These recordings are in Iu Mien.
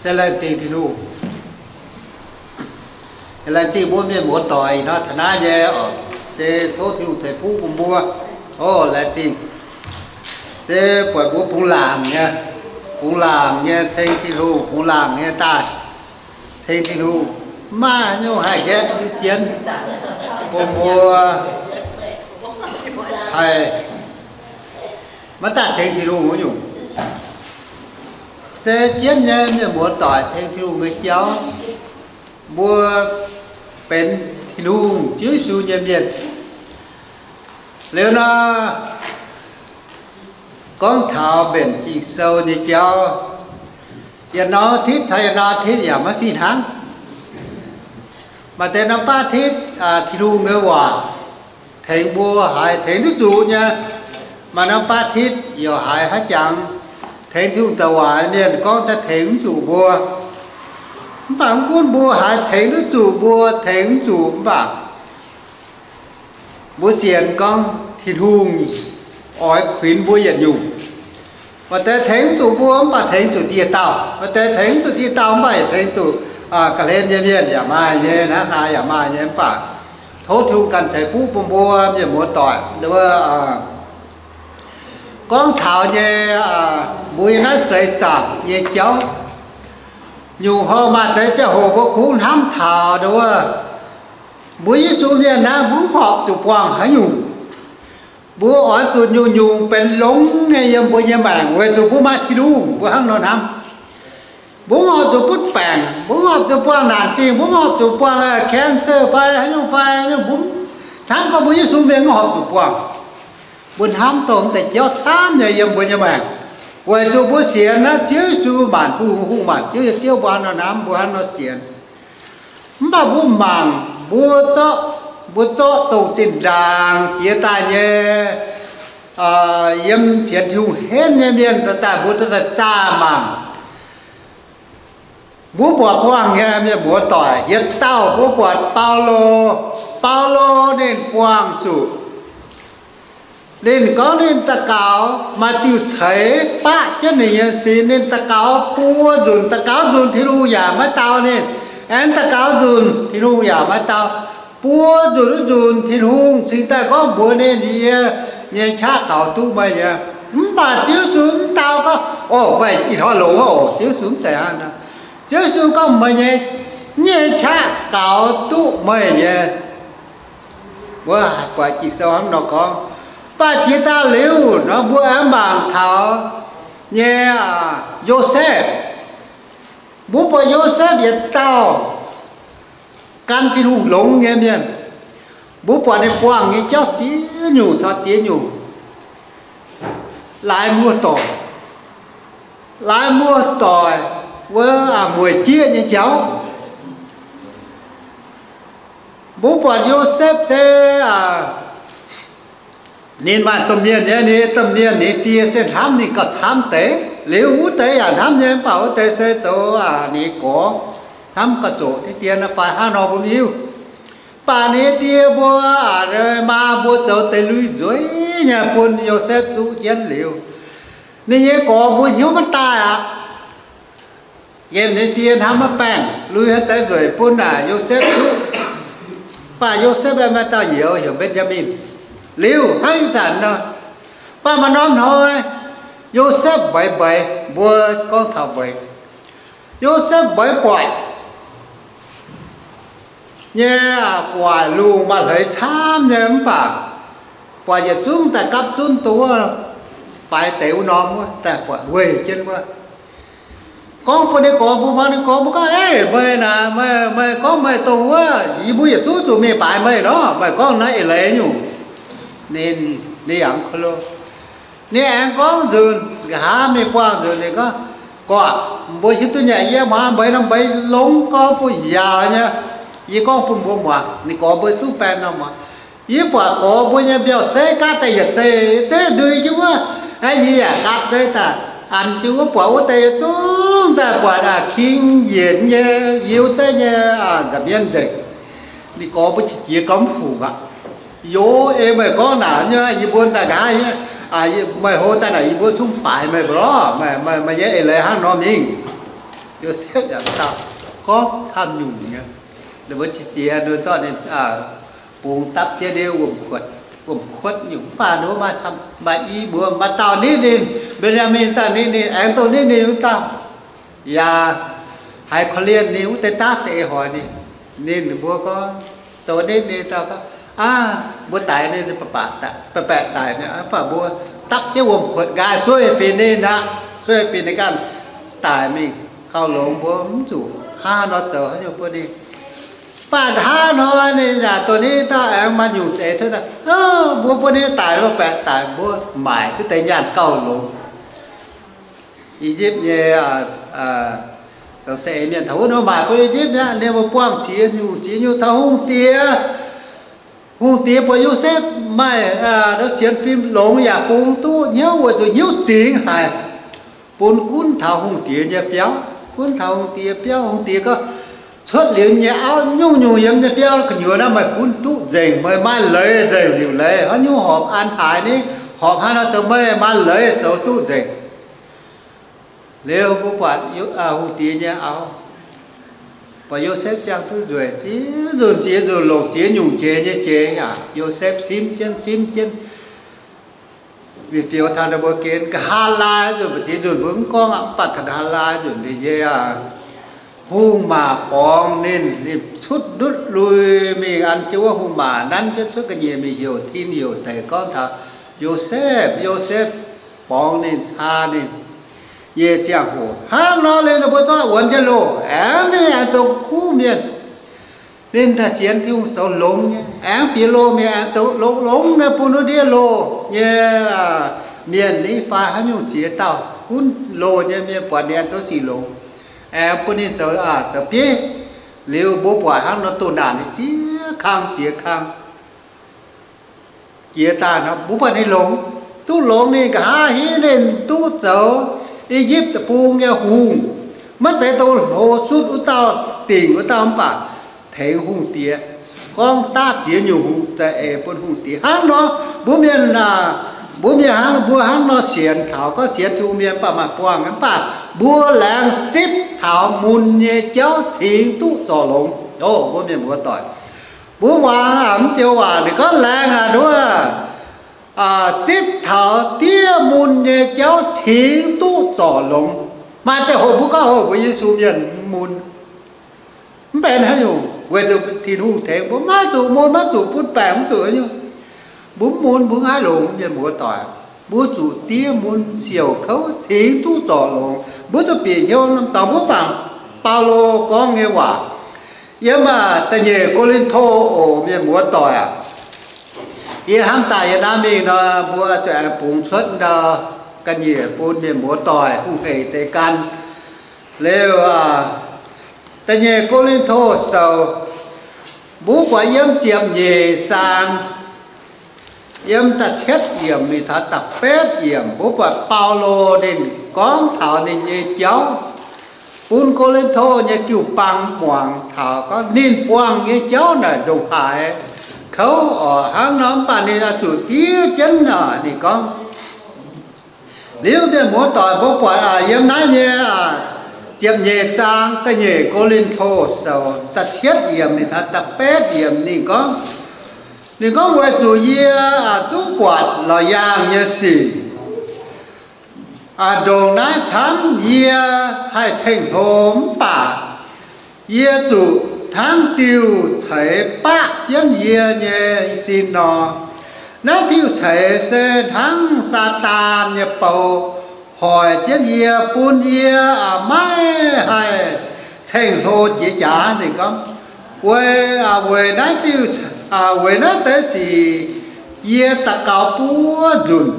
Se laengz zingh Tin-Hungh. Laengz zingh mbuo mienh muoz-doic ih hnoi taux naaiv nyei oc. Se tov Tin-Hungh ceix fuqv bun mbuo. O, laengz zingh. Se buatc mbuo bungx laangc nyei, bungx laangc nyei ceng Tin-Hungh, bungx laangc nyei daaih ceng Tin-Hungh, mv maaih haaix nyungc haih nqaeqv jienv bun mbuo haih maiv daaih ceng Tin-Hungh wuov nyungc. Se jienv nyei mienh muoz-doic ceng Tin-Hungh nyei jauv, mbuo benx Tin-Hungh, Ziouv Yesu nyei mienh. Liuz nor, gorngv taux mbenc Ging-Sou nyei jauv, yietc norm อาทิตย์ taux yietc norm อาทิตย์ yaac maiv fih hnangv. Maaih deix norm อาทิตย์ Tin-Hungh nyei waac tengx mbuo haiz tengx duqv zuqc nyei. Maaih norm อาทิตย์ yaac haiz haaix jangx tengx Tin-Hungh douc waac mienh gorngv daaih tengx mv zuqc mbuo. Mv baac mv gunv mbuo haiz tengx duqv zuqc mbuo, tengx mv zuqc mv baac mbuo sienx gorngv Tin-Hungh oix kuinx mbuo yietc nyungc. Maaih deix tengx mv zuqc mbuo mv baac tengx zuqc dieh dauh. Maaih deix tengx mv zuqc dieh dauh mv baac yaac tengx zuqc ga'hlen nyei mienh yaac maaih nyei, naaiv haaix yaac maaih nyei. Mv baac tov Tin-Hungh ganh ceix fuqv bun mbuo mienh muoz-doic. Gorngv taux nyei, mbuo yiem naaiv seix zaangc nyei jauv, nyungc horpc maaih deix ziangh hoc mbuo kungx hnamv taux wuov, mbuo Yesu mienh naaiv mbuo mv horpc zuqc buangh haaix nyungc. Mbuo oix zuqc nyungc-nyungc benx longx nyei yiem mbuo nyei maengc weic zuqc mbuo maaih Tin-Hungh. Mbuo hnangv nor hnamv. Mbuo mv horpc zuqc butv baengc, mbuo mv horpc zuqc buangh naanc zingh, mbuo mv horpc zuqc buangh cancer fai haaix nyungc fai haaix nyungc, mbuo hnamv gorngv mbuo Yesu mienh mv horpc zuqc buangh. Mbuo hnamv dongh deix jauv camv nyei yiem mbuo nyei maengc, weic zuqc mbuo sienx naaiv Ziouv Yesu, maanc buo hungh, maanc Ziouv nyei Ziouv, mbuo hnangv nor hnamv, mbuo hnangv nor sienx. Mv baac mbuo mangc, mbuo zorqv, mbuo zorqv dongh zinh ndaangc jiex daaih nyei, yiem sienx Tin-Hungh henv nyei mienh daaih, mbuo daaih zaah mangc. Mbuo buatc buangh nyei mienh muoz-doic yietc dauh, mbuo buatc Baulo. Baulo ninh buangh zuqc, ninh gorngv ninh daux gaux maaih diuh ceix baqv jienv ninh nyei sin. Ninh daux gaux buo nzunc, daux gaux nzunc Tin-Hungh yaac maiv dau ninh. Aengx daux gaux nzunc Tin-Hungh yaac maiv dau. Buo nzunc wuov nzunc Tin-Hungh cingx daaih gorngv mbuox ninh, Yie nyei qaqv kaux duqv meih nyei. Mv baac Ziouv Yesu mv dau gorngv, O, meih ih hnoi longx oc. Ziouv Yesu mv zeiz hnangv nor. Ziouv Yesu gorngv, Meih nyei, nyei qaqv kaux duqv meih nyei. Mbuo buatc Ging-Sou hnangv nor gorngv. Mv baac jiex daaih liuz nor mbuo aengx mangc taux nyei, Yosepv. Mbuo buatc Yosepv yietc dauh gan Tin-Hungh longx nyei mienh. Mbuo buatc ninh buangh nyei jauv ziex nyungc taux ziex nyungc. Laaix muoz-doic, laaix muoz-doic wuov mueic jieqv nyei jauv. Mbuo buatc Yosepv deix, ninh maaih domh mienh nyei, ninh domh mienh ninh die se hnamv ninh gauh camv deix. Liuz wuov deix yaac hnamv nyei, mv baac wuov deix se zoux ninh gorx, hnamv gauh zoqc deix die nor fai hnangv nor mbuo mv hiuv. Mv baac ninh die mbuo, maa mbuo zoux deix lui nzueic nyei bun Yosepv zuqv jienv liuz, ninh nyei gorx mbuo hnyouv maiv daaih aqv. Yiem ninh die hnamv maiv baengh, lui haaix deix nzueic bun naaic Yosepv zuqv. Mv baac Yosepv aengx maaih dauh youz heuc Mben^yaa^min. Liuz hnangv ih zanc nor, mv baac maaih norm hnoi Yosepv mbeix mbeix, mbuo gorngv taux mbeix, Yosepv mbeix buatc nyei, buatc lungh maaih hleix camv nyei, mv baac buatc yietc zungv daaih gapv zunv dongh wuov faix deix wuov norm wuov, daaih buatc weih jienv wuov. Gorngv bun ninh gorx mbuo, ninh gorx mbuo gorngv, Ei, meih naaic, meih, meih gorngv meih dongh wuov, yie mbuo yietc zungv zuqc mingh baaix meih lorqc. Meih gorngv naaiv eix leiz nyungc. Ninh, ninh yaac mv ko lo. Ninh aengx gorngv nzunc, nqa'haav mingh buangh nzunc, ninh gorngv, Gorqv, mbuo hiuv duqv nyei, yie hmuangx mbeix norm mbeix longx gorx bun yaac nyei. Yie gorngv bun mbuo muangx. Ninh gorx mbuo zungv baeng norm muangx. Yie buatc gorx mbuo nyei mbiauh zeiv gaatv daaih yietc zei, zeiv ndui jienv wuov. Yie yaac gaatv zeiv daaih an jienv wuov, buatc wuov deix yietc zungv daaih buatc king yienc nyei, yiu zeiv nyei, nza'hmien nzengc. Ninh gorx mbuo qiex jiez gau mv fungc aqv. Yoz ei meih gorngv naaic nyei, yie mbuo daaih nqa'haav, meih hlo daaih naaic yie mbuo zungv baaix meih mbuo lorqc. Meih, meih nyei eix leiz hnangv nor mingh. Yosepv yaac mv dauh gorngv camv nyungc nyei. Ninh mbuo qiex jiez ninh zorqv ninh bungx dapv jienv wuom-kuotv, wuom-kuotv nyungc, mv baac ninh mbuo maaih, maaih i muoz, maaih dauh nitv ninh, Mben^yaa^min dauh nitv ninh, aengx dongh nitv ninh wuov dauh. Yaac haiz korv-lienh ninh wuov deix daav za'eix hoic ninh. Ninh mbuo gorngv, dongh nitv ninh dauh gorngv, aav, mbuo daix ninh, baeqc baeqc daic, mv baac mbuo dapv jienv wuom-kuotv nqaai sueih bieqc ninh aqv, sueih bieqc ninh ganh daic mingh gauh longx, mbuo mv zuqc hnangv haaix nor zoux haaix nyungc bun ninh. Mv baac hnangv haaix nor ninh yaac dongh nitv dauh aengx maaih nyungc za'eix cuotv daaih, mbuo bun ninh daic, mbuo baeqc daic, mbuo maaic duqv deix nyaanh gauh longx. I^yipv nyei zoux saeng-eix mienh taux wuov nor maaic bun I^yipv mi'aqv. Ninh mbuo buangh ziex nyungc, ziex nyungc taux hungh diex. Hungh diex buatc Yosepv maaih sienx fim longx yaac bungx duqv hnyouv weic zuqc hnyouv zingx haic, bun gunv taux hungh diex nyei biauv, gunv taux hungh diex biauv. Hungh diex gorngv, cuotv liuz nyei auv nyungc-nyungc yiem nyei biauv gu'nyuoz naaiv meih gunv duqv nzengc, meih maaih leiz nzengc liuc leiz, haaix nyungc horpc an haaix nyungc, horpc hnangv haaix nor zoux meih maaih leiz zoux duqv nzengc. Liuz mbuo buatc hungh diex nyei auv, buatc Yosepv ziangh duqv nzueic, ziex nzunc ziex nzunc longc ziex nyungc jiex nyei jiex yaac Yosepv simv jienv simv jienv, mingh fioux taux ninh mbuo gen nqa'haav laai nzunc, mbuo ziex nzunc mbuo mv gorngv aqv, mv baac taux nqa'haav laai nzunc ninh nyei hungh maac borngz ninh, ninh cutv ndutv lui mingh an jienv wuov hungh maac nanv jienv cuotv ga'nyiec mingh heuc tin heuc deic gorngv taux Yosepv, Yosepv, borngz ninh, caa ninh nyei ziangh hoc. Hnangv nor liuz ninh mbuo zorqv wuonx jienv loh, aengx ninh aengx zoux kuv mienh. Ninh daaih sienx Tin-Hungh zoux longx nyei, aengx bieqc loh mienh aengx zoux longx-longx nyei bun wuov ndiev loh nyei mienh, Liv^fai haaix nyungc ziex dauh gunv loh nyei mienh buatc ninh aengx zoux sic longx, aengx bun ninh zoux, zoux bieiv. Liuz mbuo buatc hnangv nor doh naanc ninh ziex kang ziex kang jiex daaih nor, mbuo buatc ninh longx, duqv longx ninh nqa'haav hiuv ninh duqv zoux I^yipv Deic-Bung nyei hungh, maiv zeiz dongh hlo sutv wuov dauh, dingc wuov dauh, mv baac tengx hungh diex, gorngv daav ziex nyungc hungh za'eix bun hungh diex. Hnangv nor mbuo mienh, mbuo mienh hnangv, mbuo hnangv nor sienx taux, gorngv sienx Tin-Hungh mienh mv baac maaih buangh, mv baac mbuo laengz zipv taux mun nyei jauv cingx duqv zorc longx. O mbuo mienh muoz-doic, mbuo muangx mv joux waac ninh gorngv laengz aqv nduov, zipv taux diev mun nyei jauv cingx duqv zorc longx. Maaih ziangh hoc mbuo gorngv, hov, mbuo Yesu mienh mun, mv benx haaix nyungc, weic zuqc Tin-Hungh tengx mbuo, maiv zuqc mun, maiv zuqc butv baengc, mv zuqc haaix nyungc. Mbuo mv mun mbuo mv haih longx, mienh muoz-doic. Mbuo zuqc diev mun siouc kouv cingx duqv zorc longx. Mbuo zuqc bieqc hnyouv norm dorngx. Mbuo mangc Baulo gorngv nyei waac yiem da'nyeic Ko^lin^to oc, mienh muoz-doic aac. Yie hnamv daaih yie naaiv mingh nor, mbuo zuqc aengx bungx cuotv ndau ga'nyiec bun mienh muoz-doic hungh hec deix gan. Liuz, da'nyeic Ko^lin^to sou, mbuo buatc yiem ziepc nyeic zaang, yiem da'cietv yiemc mingh taux da'betv yiemc, mbuo buatc Baulo ninh gorngv taux ninh nyei jauv bun Ko^lin^to nyei jiu-baang muangx taux gorngv ninh buangh nyei jauv naaic ndongc haaix kouv oc. Hnangv nor mv baac ninh oix zuqc diev jienv oc. Ninh gorngv, liuz mienh muoz-doic, mbuo buatc yiem naaiv nyei ziepc nyeic zaang da'nyeic Ko^lin^to sou da'cietv yiemc mingh taux da'betv yiemc, ninh gorngv, ninh gorngv, weic zuqc yie duqv buatc lorz yaangh nyei sic, ndongc naaiv camv yie haih ceng-hlo mv baac yie zuqc hnangv diuh ceix baqv jienv yie nyei sin nor. Naaiv diuh ceix se hnangv Saadaan nyei bou hoic jienv yie, bun yie maiv haih ceng-hlo jiex jaax. Ninh gorngv, weic, weic naaiv diuh, weic naaiv deix sic yie daux gaux buov nzunc,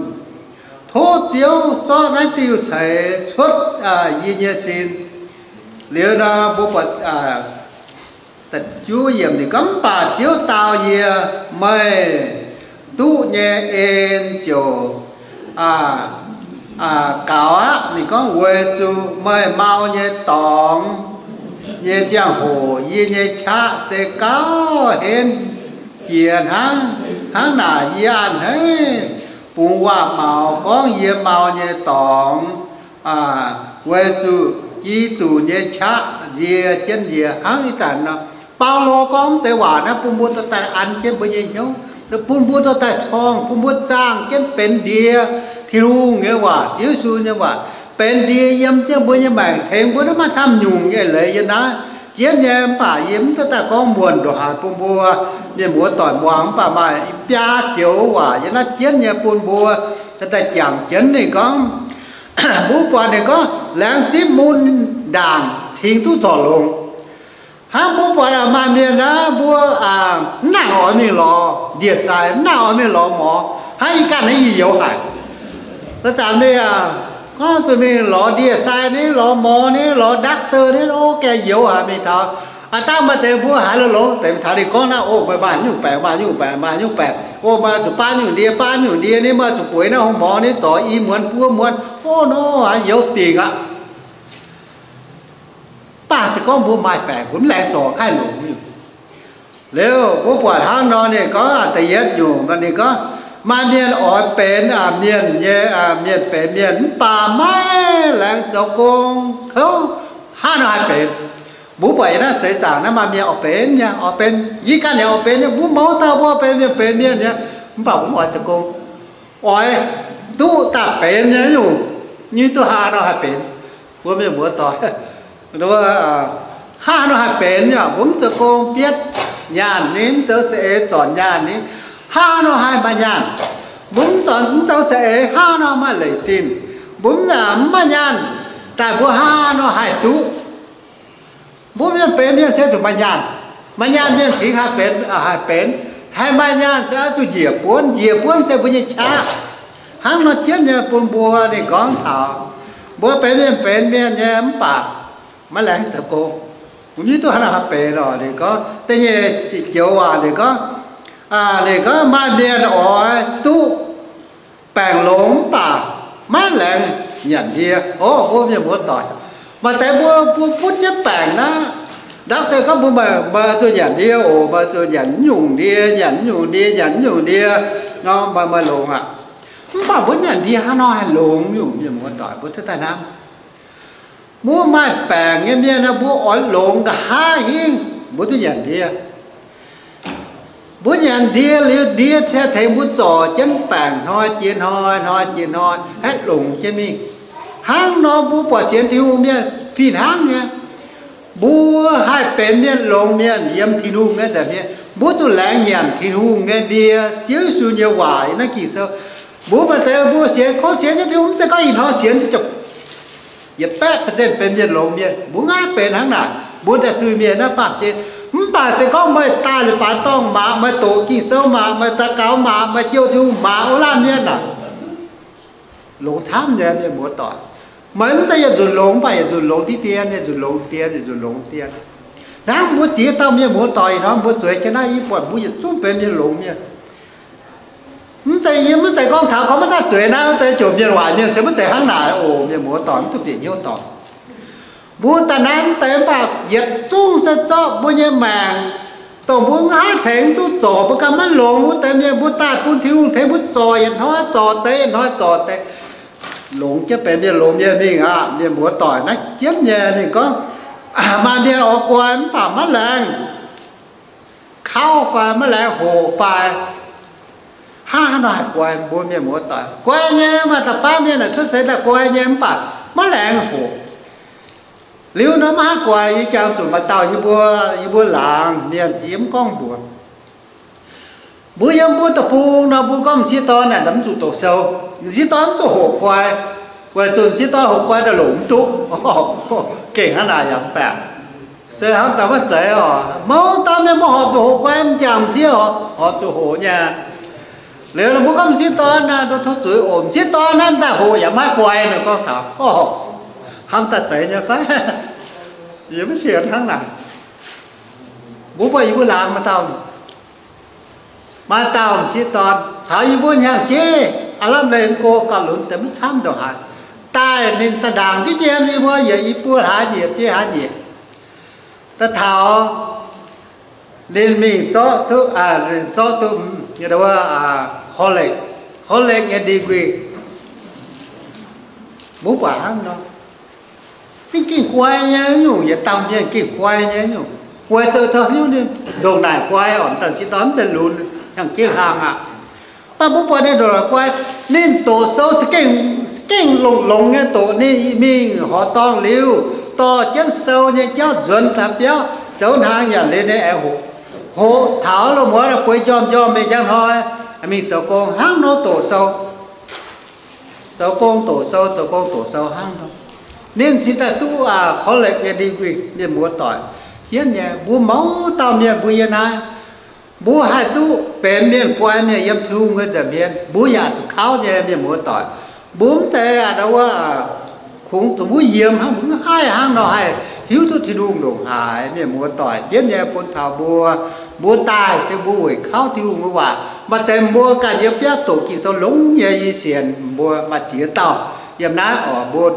tov Ziouv zorqv naaiv diuh ceix cuotv yie nyei sin. Liuz nor mbuo buatc da'juov yiemc ninh gorngv, mv baac Ziouv dau yie, meih duqv nyei en ziouc gaux aqv. Ninh gorngv, weic zuqc meih mau nyei dorngx nyei ziangh hoc yie nyei qaqv se gauh henv jiex hnangv. Hnangv naaic yie a'hneiv bungx waac-maux gorngv yie mau nyei dorngx, weic zuqc Giduc nyei qaqv nzie jienv yie hnangv ih zanc nor. Baulo gorngv deix waac naaiv bun mbuo dorh daaih an jienv mbuo nyei hnyouv, bun mbuo dorh daaih corngh, bun mbuo zaangh jienv benx ndie Tin-Hungh nyei waac, Ziouv Yesu nyei waac, benx ndie yiem jienv mbuo nyei maengc, tengx mbuo naaiv maaih camv nyungc nyei leiz yiem naaiv jienv nyei. Mv baac yie mv dorh daaih gorngv muonc ndongc haaix bun mbuo mienh muoz doic muangx, mv baac maaih biaa joux waac yiem naaiv jienv nyei bun mbuo dorh daaih jangx jienv. Ninh gorngv, mbuo buatc ninh gorngv, laengz zipv mun ndaangc cingx duqv zorc longx. Hnangv mbuo buatc maaih mienh naaiv, mbuo mv nangc oix mingh lorz ndie-sai, mv nangc oix mingh lorz morz, hnangv yie ganh naaiv yie youz haic. Da'zaanx mingh, gorngv zuqc mingh lorz ndie-sai ni, lorz morz ni, lorz doctor ni, o, gengh youz haic mingh taux. Aav dangh maaih deix mbuo haiz longx-longx deix mingh taux ninh gorngv naaiv, o, meih maaih nyungc baengc, maaih nyungc baengc, maaih nyungc baengc, o, meih zuqc baav nyungc ndie, baav nyungc ndie ni, meih zuqc bueix naaiv hungh morz ni, zorc i muonz buo muonz, o, nor, youz dingc aqv. Mv baac se gorngv mbuo maaih baengc, mbuo mv laengz zorc haih longx nyungc. Liuz mbuo buatc hnangv nor, ninh gorngv da'yietv nyungc, ninh gorngv maaih mienh oix benx mienh nyei, mienh benx mienh mv baac maiv laengz zoux gong kouv, hnangv nor haih benx. Mbuo buatc yiem naaiv seix zaangc naaiv maaih mienh oix benx nyei, oix benx, yie ganh yaac oix benx nyei, mbuo mouz dauh mbuo benx mienh, benx mienh nyei, mv baac mbuo mv oix zoux gong, oix duqv daaih benx nyei nyungc, nyei duqv hnangv nor haih benx. Mbuo mienh muoz doic, hnangv nor haih benx nyei, mbuo mv zoux gong bietv nyaanh ni, mv zoux saeng-eix zornc nyaanh ni, hnangv nor haih maaih nyaanh. Mbuo mv zoux, mv zoux saeng-eix hnangv nor maaih leic zinh. Mbuo mv maaih nyaanh, daaih mbuo hnangv nor haih duqv. Mbuo mienh benx mienh se zuqc maaih nyaanh. Maaih nyaanh mienh cingx haih benx, haih benx. Haih maaih nyaanh se oix zuqc njiec buonv. Njiec buonv se mbuo nyei qaqv. Hnangv nor jienv nyei bun mbuo ninh gorngv taux, mbuo benx mienh benx mienh nyei mv baac maiv laengz zoux gong. Mbuo mv hiuv duqv hnangv nor haih benx lorqc. Ninh gorngv da'nyeic joux waac ninh gorngv, ninh gorngv maaih mienh oix duqv baengc longx mv baac maiv laengz nyanc ndie. O, mbuo mienh muoz doic, maaih deix mbuo, mbuo butv jienv baengc naaiv, doctor gorngv mbuo, meih zuqc nyanc ndie oc, meih zuqc nyanc nyungc ndie, nyanc nyungc ndie, nyanc nyungc ndie, nor meih, meih longx aqv. Mv baac mbuo nyanc ndie hnangv nor haih longx nyungc, mienh muoz doic, mbuo duqv daaih hnamv. Mbuo maaih baengc nyei mienh aeqv, mbuo oix longx nqa'haav hingv mbuo duqv nyanc ndie. Mbuo nyanc ndie liuz, ndie se tengx mbuo zorc jienv baengc hnoi jiex hnoi, hnoi jiex hnoi, haih longx jienv mingh. Hnangv nor mbuo buatc sienx Tin-Hungh mienh fih hnangv nyei. Mbuo haih benx mienh longx mienh yiem Tin-Hungh nyei nza'hmien. Mbuo zuqc laengz nyanc Tin-Hungh nyei ndie, Ziouv Yesu nyei waac yiem naaiv Ging-Sou. Mbuo maaih deix mbuo sienx, kov sienx nyei Tin-Hungh mv zeiz gorngv ih hnoi sienx ziouc yietc baeqv percent benx mienh longx mienh. Mbuo mv haih benx hnangv naaic. Mbuo daaih zuiz-mienh naaiv baamh gen. Mv baac se gorngv meih daaih leiz-baaix dorngh mangc, meih doqc Ging-Sou mangc, meih daux gaux mangc, meih jouh Tin-Hungh mangc, o laanh mienh aac, longx camv nyei, mienh muoz doic. Meih mv zeiz yietc nzunc longx, mv baac yietc nzunc longx diqv dien, yietc nzunc longx dien, yietc nzunc longx dien. Hnangv mbuo ziex dauh mienh muoz doic ih hnoi mbuo zueiz jienv naaiv, yie buatc mbuo yietc zungv benx mienh longx mienh. Mv zeiz, yie mv zeiz gorngv taux gorngv maiv daaih zueiz naaiv, mv zeiz jomc mienh waaic mienh se mv zeiz hnangv naaic oc, mienh muoz doic, mv duqv bieqc hnyouv doic. Mbuo daaih naaiv mv deix mv baac yietc zungv se zorqv mbuo nyei maengc, dongh mbuo mv haih ceix mv duqv zorc, mbuo ganh maiv longx wuov deix mienh, mbuo daaih bun Tin-Hungh tengx mbuo zorc yietc hnoi, zorc deix yietc hnoi, zorc deix, longx jienv benx mienh longx mienh mingh aqv. Mienh muoz doic, naaiv jienv nyei ninh gorngv, maaih mienh oix guai mv baac maiv laengz kauv fai maiv laengz hoqc fai hnangv haaix nor haih guai. Mbuo mienh muoz doic, guai nyei, maaih da'faanh mienh naaic cuotv seix daaih guai nyei mv baac maiv laengz hoqc. Liuz nor maiv haih guai. Yie jangx zuqc maaih dauh yie mbuo, yie mbuo laangz mienh, yie mv gorngv mbuox. Mbuo yiem mbuo deic-bung nor, mbuo gorngv m'sieqv dorn naaic mv zuqc doqc sou, m'sieqv dorn mv zuqc hoqc guai, weic zuqc m'sieqv dorn hoqc guai daaih longc mv duqv. Gengh hnangv naaic yaac mv baac se hnamv daaih maiv zeiz oc. Mouz dauh mienh mbuo horpc zuqc hoqc guai m'jangc m'sieqv oc, horpc zuqc hoqc nyei. Liuz ninh mbuo gorngv m'sieqv dorn naaic, tov zuiz oc, m'sieqv dorn naaiv daaih hoqc yaac maiv guai nor, gorngv taux, hnamv daaih zeiz nyei fai? Yie maiv sienx hnangv naaic. Mbuo buatc yie mbuo laangz maaih dauh, maaih dauh m'sieqv dorn caux yie mbuo hnyangx-jeiv aav lamh leih go gauh lunx deix maiv camv ndongc haaix. Daaih ninh daaih ndaangc diqv dien yie mbuo yietc i buo hlaax nyieqc biei hlaax nyieqc. Daaih taux ninh mingh zorqv duqv, zorqv duqv college, college nyei degree. Mbuo buatc hnangv nor. Ninh gengh guai nyei nyungc, yietc dauh mienh gengh guai nyei nyungc. Guai zoux taux haaix nyungc, ninh ndongc naaic guai oc, dangh zinh dorn mv zeiz lunx, hnyangx-jeiv hlang aqv. Mv baac mbuo buatc ninh ndongc naaic guai, ninh doqc sou za'gengh, za'gengh longx-longx nyei doqc. Ninh mingh horqc dorngh liuz, dorh jienv sou nyei jauv nzuonx daaih biauv, zoux hnaangx yaac liuz ninh aengx hoqc, hoqc taux loz-muoz bueix njormh njormh mingh njang hnoi, mingh zoux gong hnangv nor doqc sou. Zoux gong doqc sou, zoux gong doqc sou hnangv nor. Ninh cingx daaih duqv college nyei degree, mienh muoz-doic. Jienv nyei, mbuo mouz dauh mienh mbuo yiem naaiv, mbuo haih duqv benx mienh guai mienh yiem Tin-Hungh nyei nza'hmien. Mbuo yaac zuqc kauv nyei, mienh muoz-doic. Mbuo mv zeiz a'ndau wuov, kungx zuqc mbuo yiem hnangv, mbuo mv haih hnangv nor haih hiuv duqv Tin-Hungh ndongc haaix, mienh muoz-doic. Jienv nyei, bun taux mbuo, mbuo daaih se mbuo weic kauv Tin-Hungh nyei waac. Maaih deix mbuo ganh yiem biauv doqc Ging-Sou longx nyei, yie sienx mbuo maaih ziex dauh yiem naaiv oc. Mbuo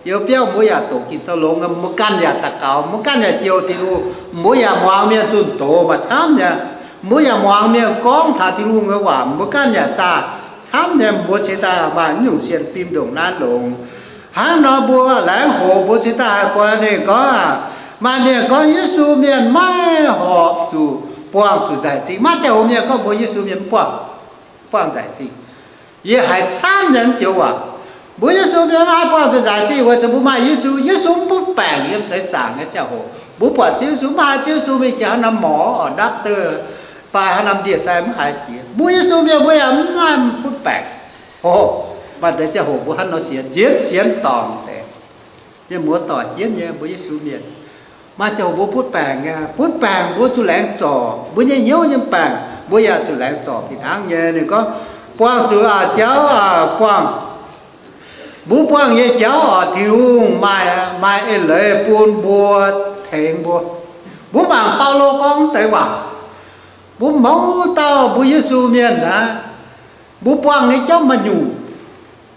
yiem biauv mbuo yaac doqc Ging-Sou longx, mbuo ganh yaac daux gaux, mbuo ganh yaac jouh Tin-Hungh, mbuo yaac muangx mienh zunh doz maaih camv nyei. Mbuo yaac muangx mienh gorngv taux Tin-Hungh nyei waac, mbuo ganh yaac zaah camv nyei. Mbuo cingx daaih maaih naaiv nyungc sienx fim ndongc naaiv longx. Hnangv nor mbuo laengz hoc mbuo cingx daaih haih guai ninh gorngv aac, maaih mienh gorngv Yesu mienh maiv horpc zuqc buangh zuqc nzaic zingh. Maaih ziangh hoc mienh gorngv mbuo Yesu mienh mv buangh, buangh nzaic zingh. Yie haiz camv nyei mv joux waac. Mbuo Yesu mienh maiv haih buangh zuqc nzaic zingh weic zuqc mbuo maaih Yesu. Yesu mv butv baengc yiem seix zaangc nyei ziangh hoc. Mbuo buatc Ziouv Yesu mv haiz Ziouv Yesu mingh jiex haaix norm morz, doctor, fai haaix norm ndie-sai mv haiz jiex. Mbuo Yesu mienh mbuo yaac mv maaih butv baengc. O, maaih deix ziangh hoc mbuo hnangv nor sienx, njiec sienx dorngc deix. Mienh muoz-doic, jienv nyei mbuo Yesu mienh, maaih ziangh hoc mbuo butv baengc nyei. Butv baengc mbuo zuqc laengz zorc. Mbuo nyei hnyouv nyei baengc mbuo yaac zuqc laengz zorc fih hnangv nyei. Ninh gorngv, buangh zuqc jauv, buangh, mbuo buangh nyei jauv oc, Tin-Hungh maaih, maaih eix leiz bun mbuo, tengx mbuo. Mbuo mangc Baulo gorngv deix waac. Mbuo mouz dauh mbuo Yesu mienh naaiv, mbuo buangh nyei jauv maaih nyungc.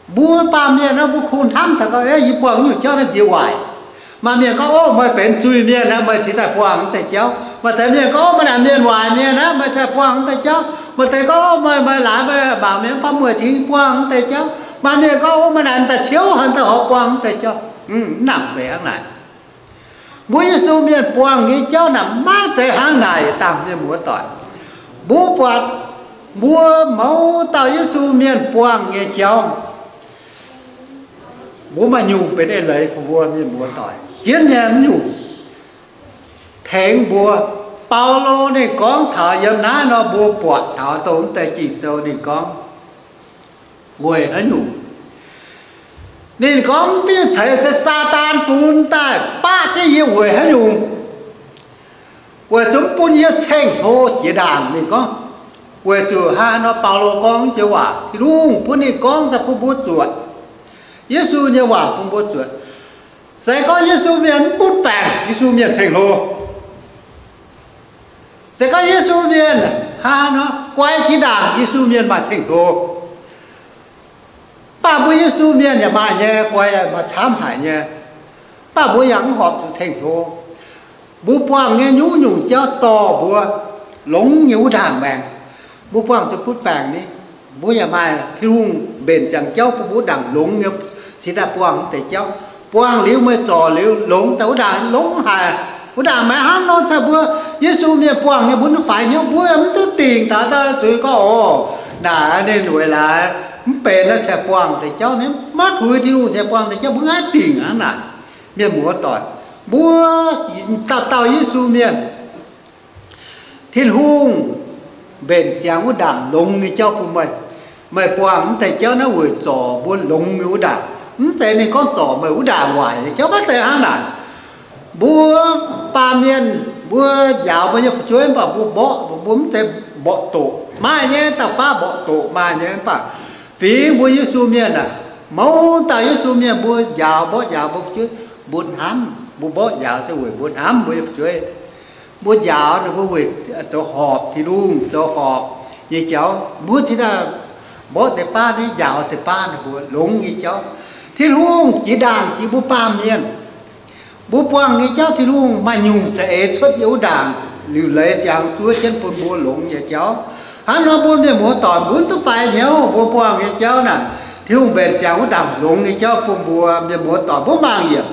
Mbuo baamh mienh naaiv, mbuo kungx hnamv taux gorngv, yie buangh nyungc jauv naaiv nziex waaic. Maaih mienh gorngv, ov, meih benx zuiz-mienh naaiv, meih cingx daaih buangh naaiv deix jauv. Maaih deix mienh gorngv, ov, meih naaic mienh waaic mienh naaiv, meih cingx daaih buangh naaiv deix jauv. Maaih deix gorngv, ov, meih, meih laaiz meih mangc mienh faam mueic cingx buangh naaiv deix jauv. Maaih mienh gorngv, ov, meih naaic daaih ciouv haic daaih horpc buangh naaiv deix jauv. Mv nangc zeiz hnangv naaic. Mbuo Yesu mienh buangh nyei jauv naaic maiv zeiz hnangv naaic. Dangh mienh muoz-doic, mbuo buatc mbuo mouz dauh Yesu mienh buangh nyei jauv, mbuo maaih nyungc benx eix leiz bun mbuo mienh muoz-doic jienv nyei nyungc tengx mbuo. Baulo ninh gorngv taux yiem naaiv nor, mbuo buatc taux dongh mv deix Ging-Sou ninh gorngv weic haaix nyungc. Ninh gorngv diuh ceix se Saadaan bun daaih baqv jienv yie weic haaix nyungc? Weic zuqc mv bun yie ceng-hlo jiex ndaangc. Ninh gorngv, weic zuqc haaix nor Baulo gorngv joux waac, Tin-Hungh bun ninh gorngv daaih bun mbuo zuotc. Yesu nyei waac bun mbuo zuotc. Se gorngv Yesu mienh mv butv baengc, Yesu mienh ceng-hlo. Se gorngv Yesu mienh haaix nor guai jiex ndaangc, Yesu mienh maaih ceng-hlo. Mv baac mbuo Yesu mienh yaac maaih nyei, guai yaac maaih camv haic nyei. Mv baac mbuo yaac mv horpc zuqc ceng-hlo. Mbuo buangh nyei nyungc-nyungc jauv dorh mbuo longx nyei wuov ndaangc maengc. Mbuo buangh zuqc butv baengc ni, mbuo yaac maaih Tin-Hungh mbenc ziangx jauv bun mbuo wuov ndaangc longx nyei cingx daaih buangh wuov deix jauv. Buangh liuz meih zorc liuz longx daaih wuov ndaangc longx haic. Wuov ndaangc maengc hnangv nor, caux mbuo Yesu mienh buangh nyei mbuo mv faix hnyouv, mbuo mv duqv dingc taux daaih zuiz gorngv, o, naaic ninh weic laaix mv benx naaiv cingx buangh deix jauv ni, maiv puix Tin-Hungh cingx buangh deix jauv, mbuo mv haih dingc hnangv naaic. Mienh muoz-doic, mbuo dauh dauh Yesu mienh, Tin-Hungh mbenc ziangx wuov ndaangc longx nyei jauv bun meih. Meih buangh mv deix jauv naaiv weic zorc mbuo longx nyei wuov ndaangc. Mv zeiz ninh gorngv zorc meih wuov ndaangc waaic nyei jauv, maiv zeiz hnangv naaic. Mbuo baamh mienh, mbuo njaaux mbuo nyei fu'jueiv mv baac mbuo mborqv, mbuo mv zeiz mborqv doqc. Maaih nyei dauh baav mborqv doqc maaih nyei, mv baac fingx mbuo Yesu mienh aah, mouz dauh Yesu mienh mbuo njaaux, mborqv njaaux mbuo fu'jueiv, mbuo hnamv. Mbuo mborqv njaaux se weic mbuo hnamv mbuo nyei fu'jueiv. Mbuo njaaux ninh mbuo weic zoux horpc Tin-Hungh, zoux horpc nyei jauv. Mbuo cingx daaih mborqv deix baav ni, njaaux deix baav ninh mbuo longx nyei jauv. Tin-Hungh jiex ndaangc jiex mbuo baamh mienh. Mbuo buangh nyei jauv Tin-Hungh maaih nyungc za'eix cuotv yiem wuov ndaangc liuc leiz ziangx zuov jienv bun mbuo longx nyei jauv. Hnangv nor mbuo mienh muoz-doic mbuo mv duqv faix hnyouv, mbuo buangh nyei jauv naaic Tin-Hungh mbenc ziangx wuov ndaangc longx nyei jauv bun mbuo mienh muoz-doic. Mbuo mangc yiem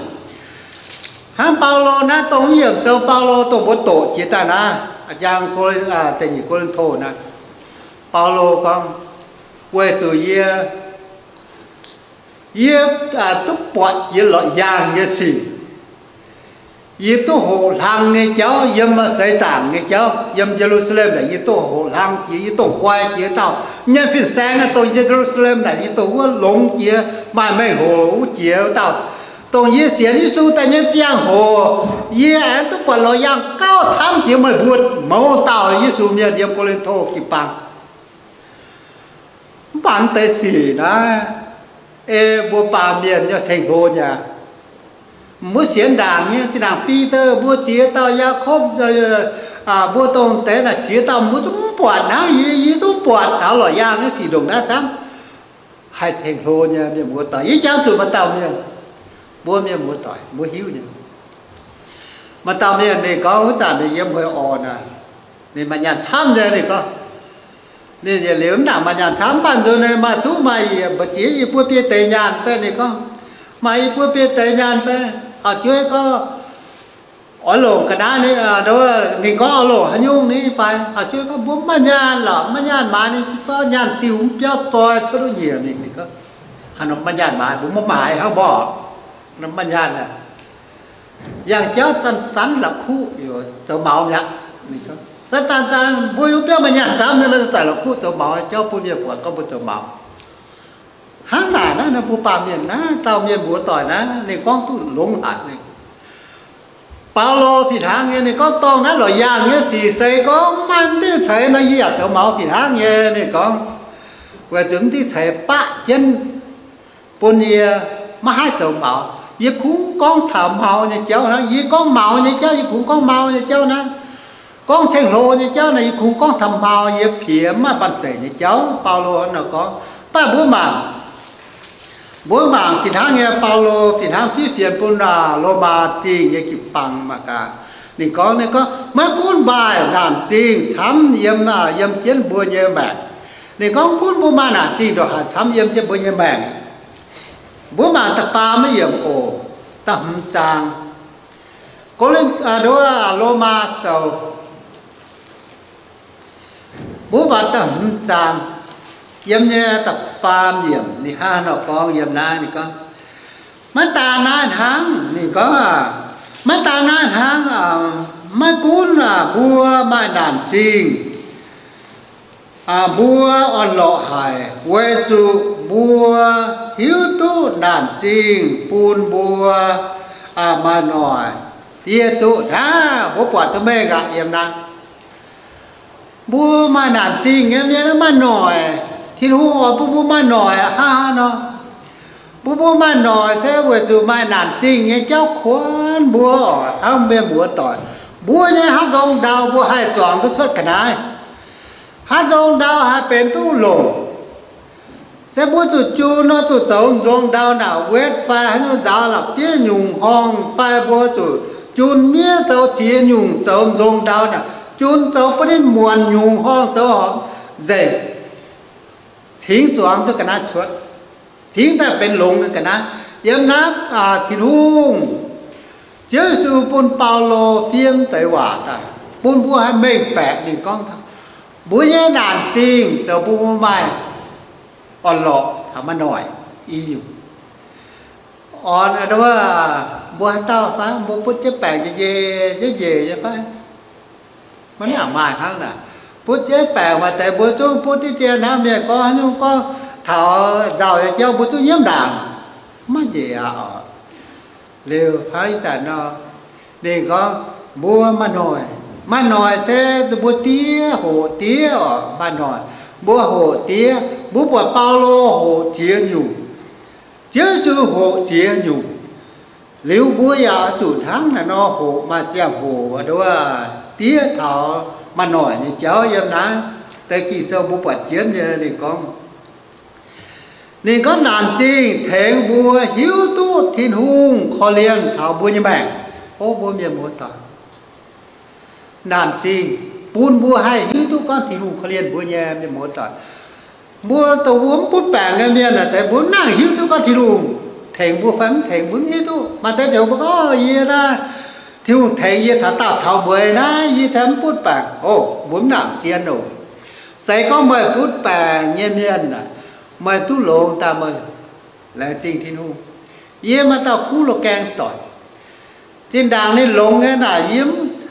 Hnangv Baulo naaiv, dongh yiemc sou Baulo dongh mbuo doqc jiex daaih naaiv, njang Ko, Da'nyeic Ko^lin^to naaiv, Baulo gorngv, weic zuqc yie, yie duqv buatc jiex lorqc yaangh nyei sic. Yie duqv hoqc hlang nyei jauv yiem seix zaangc nyei jauv, yiem Ye^lu^saa^lem naaic yie duqv hoqc hlang jiex, yie dongh guai jiex dauh nyei fin-saeng, dongh Ye^lu^saa^lem naaic yie dongh wuov longx jiex maaih mengh hoc wuov jiex dauh, dongh yie sienx Yesu daaih nyei ziangh hoc, yie aengx duqv buatc lorqc yaangh gauh camv jiex meih mbuo mouz dauh Yesu mienh yiem Ko^lin^to jiu-baang. Mv baac deix sic naaiv, ei mbuo baamh mienh nyei ceng-hlo nyei. Mbuo sienx ndaangc nyei, zinh ndaangc Bide mbuo ziex dauh, Yaakopv, mbuo dongh deix naaic ziex dauh, mbuo zungv mv buatc hnangv yie, yie zungv buatc taux lorqc yaangh nyei sic ndongc naaiv camv. Haih ceng-hlo nyei mienh muoz doic, yie jangx zuqc maaih dauh mienh, mbuo mienh muoz doic mbuo hiuv nyei. Maaih dauh mienh ninh gorngv wuov zanc ninh yiem Hui Orqc naaic, ninh maaih nyaanh camv nyei, ninh gorngv, ninh yietc liuz mv nangc maaih nyaanh camv, mv baac nzunc ninh maaih duqv maaih yie mbu'ziex i buo biei deix nyaanh fai, ninh gorngv, maaih i buo biei deix nyaanh fai, auv-jueiv gorngv, oix longc ga'naaiv, ninh gorngv oix longc haaix nyungc ni fai, auv-jueiv gorngv, mbuo mv maaih nyaanh lorqc, mv maaih nyaanh maaiz, ninh gorngv nyaanh diuh mv biauv zoi cuotv duqv nyiec mingh, ninh gorngv, haaix nor mv maaih nyaanh maaiz, mbuo mv maaih hnangv mborqc, mv maaih nyaanh aqv. Yangh jauv zanc-zanc la'kuqv zoux maux mi'aqv. Zanc-zanc mbuo yiem biauv maaih nyaanh camv nyei, zanc-zanc la'kuqv zoux maux, jauv bun mienh buatc gorngv mbuo zoux maux. Hnangv naaic naaiv, mbuo baamh mienh naaiv, dauh mienh muoz doic naaiv, ninh gorngv duqv longx haic. Baulo fih hnangv nyei, ninh gorngv dorngh naaiv lorqc yaangh nyei sic se gorngv maaih mv diuh ceix nor yie yaac zoux maux fih hnangv nyei, ninh gorngv. Weic zuqc mv diuh ceix baqv jienv bun yie maiv haih zoux maux. Yie kungx gorngv taux maux nyei jauv hnangv. Yie gorngv maux nyei jauv, yie kungx gorngv maux nyei jauv hnangv. Gorngv ceng-hlo nyei jauv naaic, yie kungx gorngv taux maux, yie piex mv maaih banh zeic nyei jauv. Baulo nor gorngv, mv baac mbuo mangc, mbuo mangc fih hnangv nyei, Baulo fih hnangv fiev fienx bun Lomaa Zingh nyei jiu-baang mangc gaax. Ninh gorngv, ninh gorngv, maiv gunv maaih naanc zingh camv yiem, yiem jienv mbuo nyei maengc. Ninh gorngv gunv mbuo maaih naanc zingh ndongc haaix camv yiem jienv mbuo nyei maengc. Mbuo mangc da'faam yiemc oc, da'hmz zaang. Ko^lin, Lomaa Sou, mbuo mangc da'hmz zaang, yiem nyei da'faam yiemc ninh hnangv nor gorngv yiem naaiv, ninh gorngv, maiv daan naaiv hnangv, ninh gorngv, maiv daan naaiv hnangv, maiv gunv mbuo maaih naanc zingh, mbuo orn-lorqc haic, weic zuqc mbuo hiuv duqv naanc zingh bun mbuo maaih noic diev duqv aqv. Mbuo buatc duqv mengh aqv yiem naaiv. Mbuo maaih naanc zingh nyei mienh maaih noic. Tin-Hungh oix bun mbuo maaih noic hnangv haaix nor? Bun mbuo maaih noic se weic zuqc maaih naanc zingh nyei jauv kuonx mbuo oc, hnangv mienh muoz doic. Mbuo nyei haaix nzong ndau mbuo haih zuangx duqv cuotv ga'naaiv. Haaix nzong ndau haih benx duqv longc. Se mbuo zuqc jun nor zuqc zoux nzong ndau naaic wetv fai haaix nyungc nzaaux la'bieiv nyungc horngh fai mbuo zuqc jun miev zoux ziex nyungc zoux nzong ndau naaic, jun zoux bun ninh muonc nyungc horngh zoux horngh nzengc, cingx zuangx duqv ga'naaiv cuotv, cingx daaih benx longx nyei ga'naaiv. Yiem naaiv Tin-Hungh, Ziouv Yesu bun Baulo fiev deix waac daaih bun mbuo haih mengh baeqc ninh gorngv, mbuo nyei naanc zingh zoux bun mbuo maaih orn-lorqc taux maaih noic i nyungc. Orn, mbuo haaix dauh fai mbuo butv jienv baengc njiec njiec nyei fai? Maiv nangc maaih hnangv naaic. Butv jienv baengc maaih deix mbuo zungv butv diqv dien hnangv, mienh gorngv haaix nyungc gorngv taux nzauh nyei jauv mbuo zungv nyiemv ndaangc. Maiv njiec aqv oc. Liuz hnangv ih zanc nor, ninh gorngv mbuo maaih noic. Maaih noic se mbuo diev hoqc diev oc, maaih noic. Mbuo hoqc diev, mbuo buatc Baulo hoqc ziex nyungc, Ziouv Yesu hoqc ziex nyungc. Liuz mbuo yaac zuqc hnangv naaiv nor hoqc maaih ziangh hoc nduov diev taux maaih noic nyei jauv yiem naaiv deix Ging-Sou mbuo buatc jienv nyei. Ninh gorngv, ninh gorngv naanc zingh tengx mbuo hiuv duqv Tin-Hungh korv-lienh taux mbuo nyei maengc. O mbuo mienh muoz doic, naanc zingh bun mbuo haih hiuv duqv gorngv Tin-Hungh korv-lienh mbuo nyei, mienh muoz doic. Mbuo dongh mbuo mv butv baengc nyei mienh naaic deix mbuo mv nangc hiuv duqv gorngv Tin-Hungh tengx mbuo fai mv tengx mbuo mv hiuv duqv. Maaih deix ziouc mbuo gorngv, Yie naaiv, Tin-Hungh tengx yie taux daauh taux mueiz naaiv, yie cingx mv butv baengc. Ov, mbuo mv nangc zien oc. Se gorngv meih butv baengc nyei mienh aah, meih duqv longx daaih meih laengz zingh Tin-Hungh. Yie maaih dauh kuv loz-gaeng doic, zinh ndaangc ninh longx nyei naaic, yie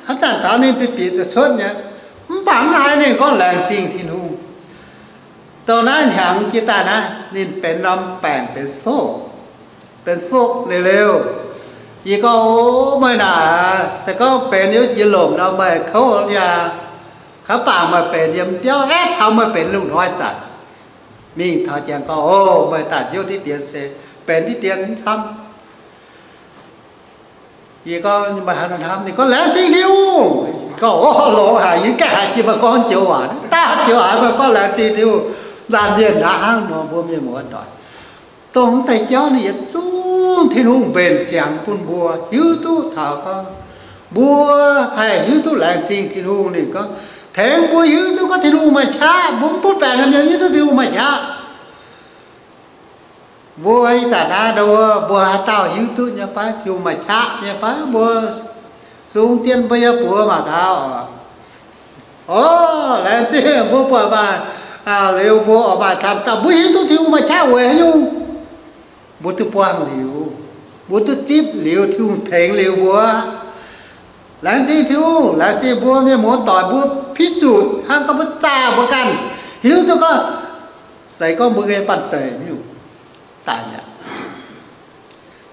haaix zanc caux ninh bieqc bieqc zuqc cuotv nyei, mv baac mv haiz ninh gorngv laengz zingh Tin-Hungh. Dongh naaiv hnyangx jiex daaih naaiv, ninh benx norm baengc benx soqv, benx soqv liuz, yie gorngv, O, meih naaic se gorngv benx yiem jiex lomc nor meih kouv aqv. Kaav bangc meih benx yiem biauv aeqv, taux meih benx lungh hnoi zanc, mingh taux janx gorngv, O, meih daaih hnyouv diqv dien se benx diqv dien mv camv. Yie gorngv, Meih haaix nor hnamv? Ninh gorngv, Laengz zingh Tin-Hungh. Gorngv, O, longx haic, yie gaengh haiz jiex meih gorngv joux waac, daaih joux haiz meih gorngv laengz zingh Tin-Hungh. Laanh mienh naaiv hnangv nor, mbuo mienh muoz-doic, dongh mv deix jauv ninh yietc zungv Tin-Hungh mbenc ziangx bun mbuo hiuv duqv taux gorngv mbuo haih hiuv duqv laengz zingh Tin-Hungh. Ninh gorngv tengx mbuo hiuv duqv gorngv Tin-Hungh maaih qaqv, mbuo mv butv baengc nyei mienh hiuv duqv Tin-Hungh maaih qaqv. Mbuo ih zanc naaiv nduov, mbuo haaix dauh hiuv duqv nyei fai Tin-Hungh maaih qaqv nyei fai? Mbuo sung dien mbuo nyei buoz mangc gaax oc. O, laengz zingh mbuo buatc maaih, liuz mbuo oix maaih camv dauh mbuo hiuv duqv Tin-Hungh maaih qaqv weic haaix nyungc? Mbuo duqv buangh liuz, mbuo duqv zipv liuz, Tin-Hungh tengx liuz mbuo. Laengz zingh Tin-Hungh, laengz zingh mbuo mienh muoz-doic, mbuo พิสูจน์ hnangv gorngv mbuo zaah mbuo ganh hiuv duqv gorngv, se gorngv mbuo nyei banh zeic nyungc daic mi'aqv.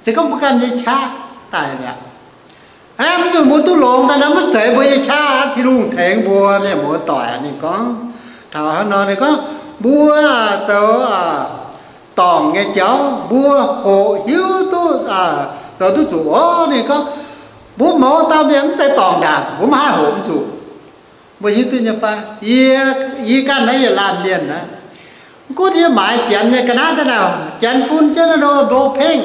Se gorngv mbuo ganh nyei qaqv daic mi'aqv. Hnangv mv zuqc mbuo duqv longx daaih nor, maiv zeiz mbuo nyei qaqv aqv. Tin-Hungh tengx mbuo mienh muoz-doic. Ninh gorngv, taux hnangv nor ninh gorngv, mbuo zoux dorngc nyei jauv, mbuo hoqc hiuv duqv, zoux duqv zuqc oc. Ninh gorngv, mbuo mouz dauh mienh mv zeiz dorngc ndaangc, mbuo maiv haih hoqc mv zuqc. Mbuo hiuv duqv nyei fai? Yie, yie ganh naaiv yietc laanh mienh naaiv, mv gunv yie maaiz janx nyei ga'naaiv daaih naaic, janx bun jienv naaiv nor ndo pengv,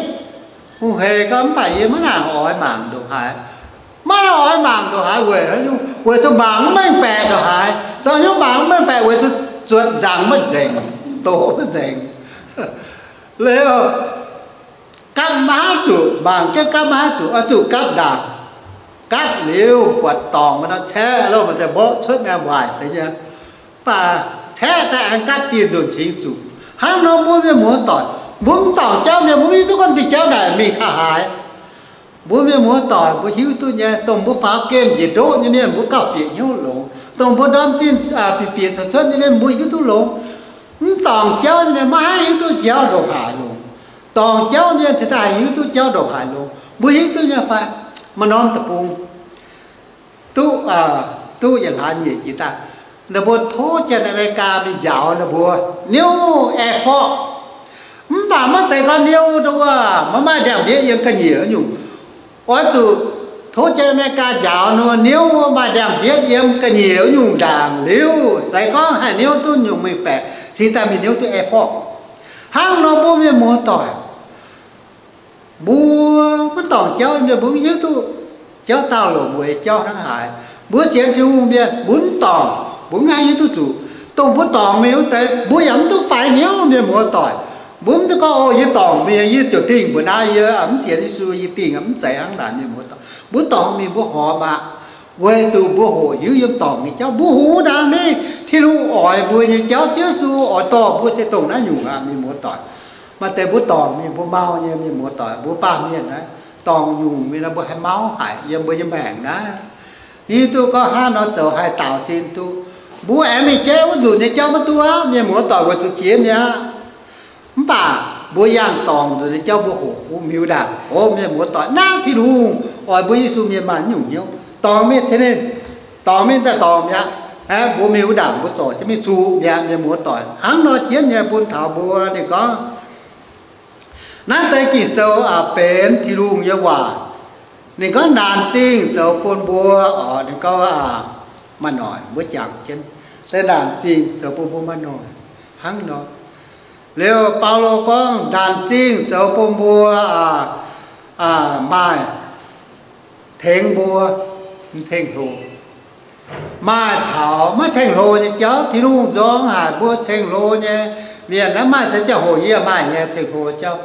hungh hec gau, mv baac yie maiv nangc oix mangc ndongc haaix. Maiv nangc oix mangc ndongc haaix weic haaix nyungc? Weic zuqc mangc mv mengh baeqc ndongc haaix. Zoux hnyouv mangc mv mengh baeqc weic zuqc zuotc nzaangc maiv nzengc, doz maiv nzengc. Liuz, gapv maiv haih zuqc, mangc jienv gapv maiv haih zuqc, oix zuqc gapv ndaangc. Gapv liuz buatc dorngc maaih nor caeqv, lo maaih deix mborqv cuotv maengx waaic deix nyei. Mv baac caeqv daaih aengx gapv dieh nzunc cingx zuqc. Hnangv nor mbuo mienh muoz-doic, mbuo mv dorngc jauv mienh, mbuo mv hiuv duqv gorngv diuh jauv naaic mingh taux haaix. Mbuo mienh muoz-doic mbuo hiuv duqv nyei, dongh mbuo faaux gemh njiec ndoqv nyei mienh mbuo gauh bieqc hnyouv longx. Dongh mbuo ndorm zinh bieqc bieqc cuotv cuotv nyei mienh mbuo hiuv duqv longx. Mv dorngc jauv nyei mienh maiv haih hiuv duqv jauv ndongc haaix longx. Dorngc jauv mienh cingx daaih hiuv duqv jauv ndongc haaix longx. Mbuo hiuv duqv nyei fai? Maaih norm deic-bung duqv, duqv yietc hlaax nyeic jiex daaih, ninh mbuo tov janx Aa^me^li^gaa mingh njaaux ninh mbuo niouv airport. Mv baac maiv zeiz gorngv niouv nduov maiv maaih ndiangx-mbietv yiem ga'nyiec nyungc. Oix zuqc tov janx Aa^me^li^gaa njaaux ninh mbuo niouv maaih ndiangx-mbietv yiem ga'nyiec nyungc ndaangc liuz, se gorngv haih niouv duqv nyungc mengh baeqc cingx daaih mingh niouv duqv airport. Hnangv nor mbuo mienh muoz-doic, mbuo maiv dorngc jauv mienh mbuo mv hiuv duqv jauv daauh longc weic jauv hnangv haaix. Mbuo sienx Tin-Hungh mienh mbuo mv dorngc, mbuo mv haih hiuv duqv zuqc. Dongh mbuo dorngc mingh wuov deix mbuo yaac mv duqv faix hnyouv mienh muoz-doic. Mbuo mv duqv gorngv, O, yie dorngc mingh, yie ziouc dingh mbuo naaiv, yie mv sienx Yesu, yie dingh, mv zeiz hnangv naaic mienh muoz-doic. Mbuo dorngc mingh mbuo horpc aqv, weic zuqc mbuo hoqc hiuv yiem dorngc nyei jauv. Mbuo hungx ndaangc mingh, Tin-Hungh oix mbuo nyei jauv, Ziouv Yesu oix dorh mbuo se dongh naaiv nyungc aqv mienh muoz-doic. Maaih deix mbuo dorngc mingh mbuo mau nyei mienh muoz-doic, mbuo baamh mienh naaiv dorngc nyungc mingh nor mbuo haih mau haic yiem mbuo nyei maengc naaiv. Hiuv duqv gorngv hnangv nor zoux haih daaux sin duqv. Mbuo aengx mingh jaiv wuov nzunc nyei jauv maiv duqv aqv mienh muoz-doic, weic zuqc jiex mi'aqv. Mv baac mbuo yangh dorngc nzunc nyei jauv mbuo hoqc mbuo miuc ndaangc. O mienh muoz-doic, naaiv Tin-Hungh oix mbuo Yesu mienh maaih nyungc hnyouv. Dorngc mingh tengx ninh, dorngc mingh daaih dorngc mi'aqv. Aeqv, mbuo miuc ndaangc mbuo zorc jienv mingh zuqc mi'aqv mienh muoz-doic. Hnangv nor jienv nyei bun taux mbuo ninh gorngv, naaiv deix Ging-Sou benx Tin-Hungh nyei waac. Ninh gorngv naanc zingh zoux bun mbuo, o, ninh gorngv maaih noic mbuo jangx jienv, deix naanc zingh zoux bun mbuo maaih noic hnangv nor. Liuz Baulo gorngv naanc zingh zoux bun mbuo maaih tengx mbuo, mv ceng-hlo. Maaih taux maiv ceng-hlo nyei jauv. Tin-Hungh nzorng haic mbuo ceng-hlo nyei mienh. Naaiv maaih deix ziangh hoc yie maaih nyei ceng-hlo jauv.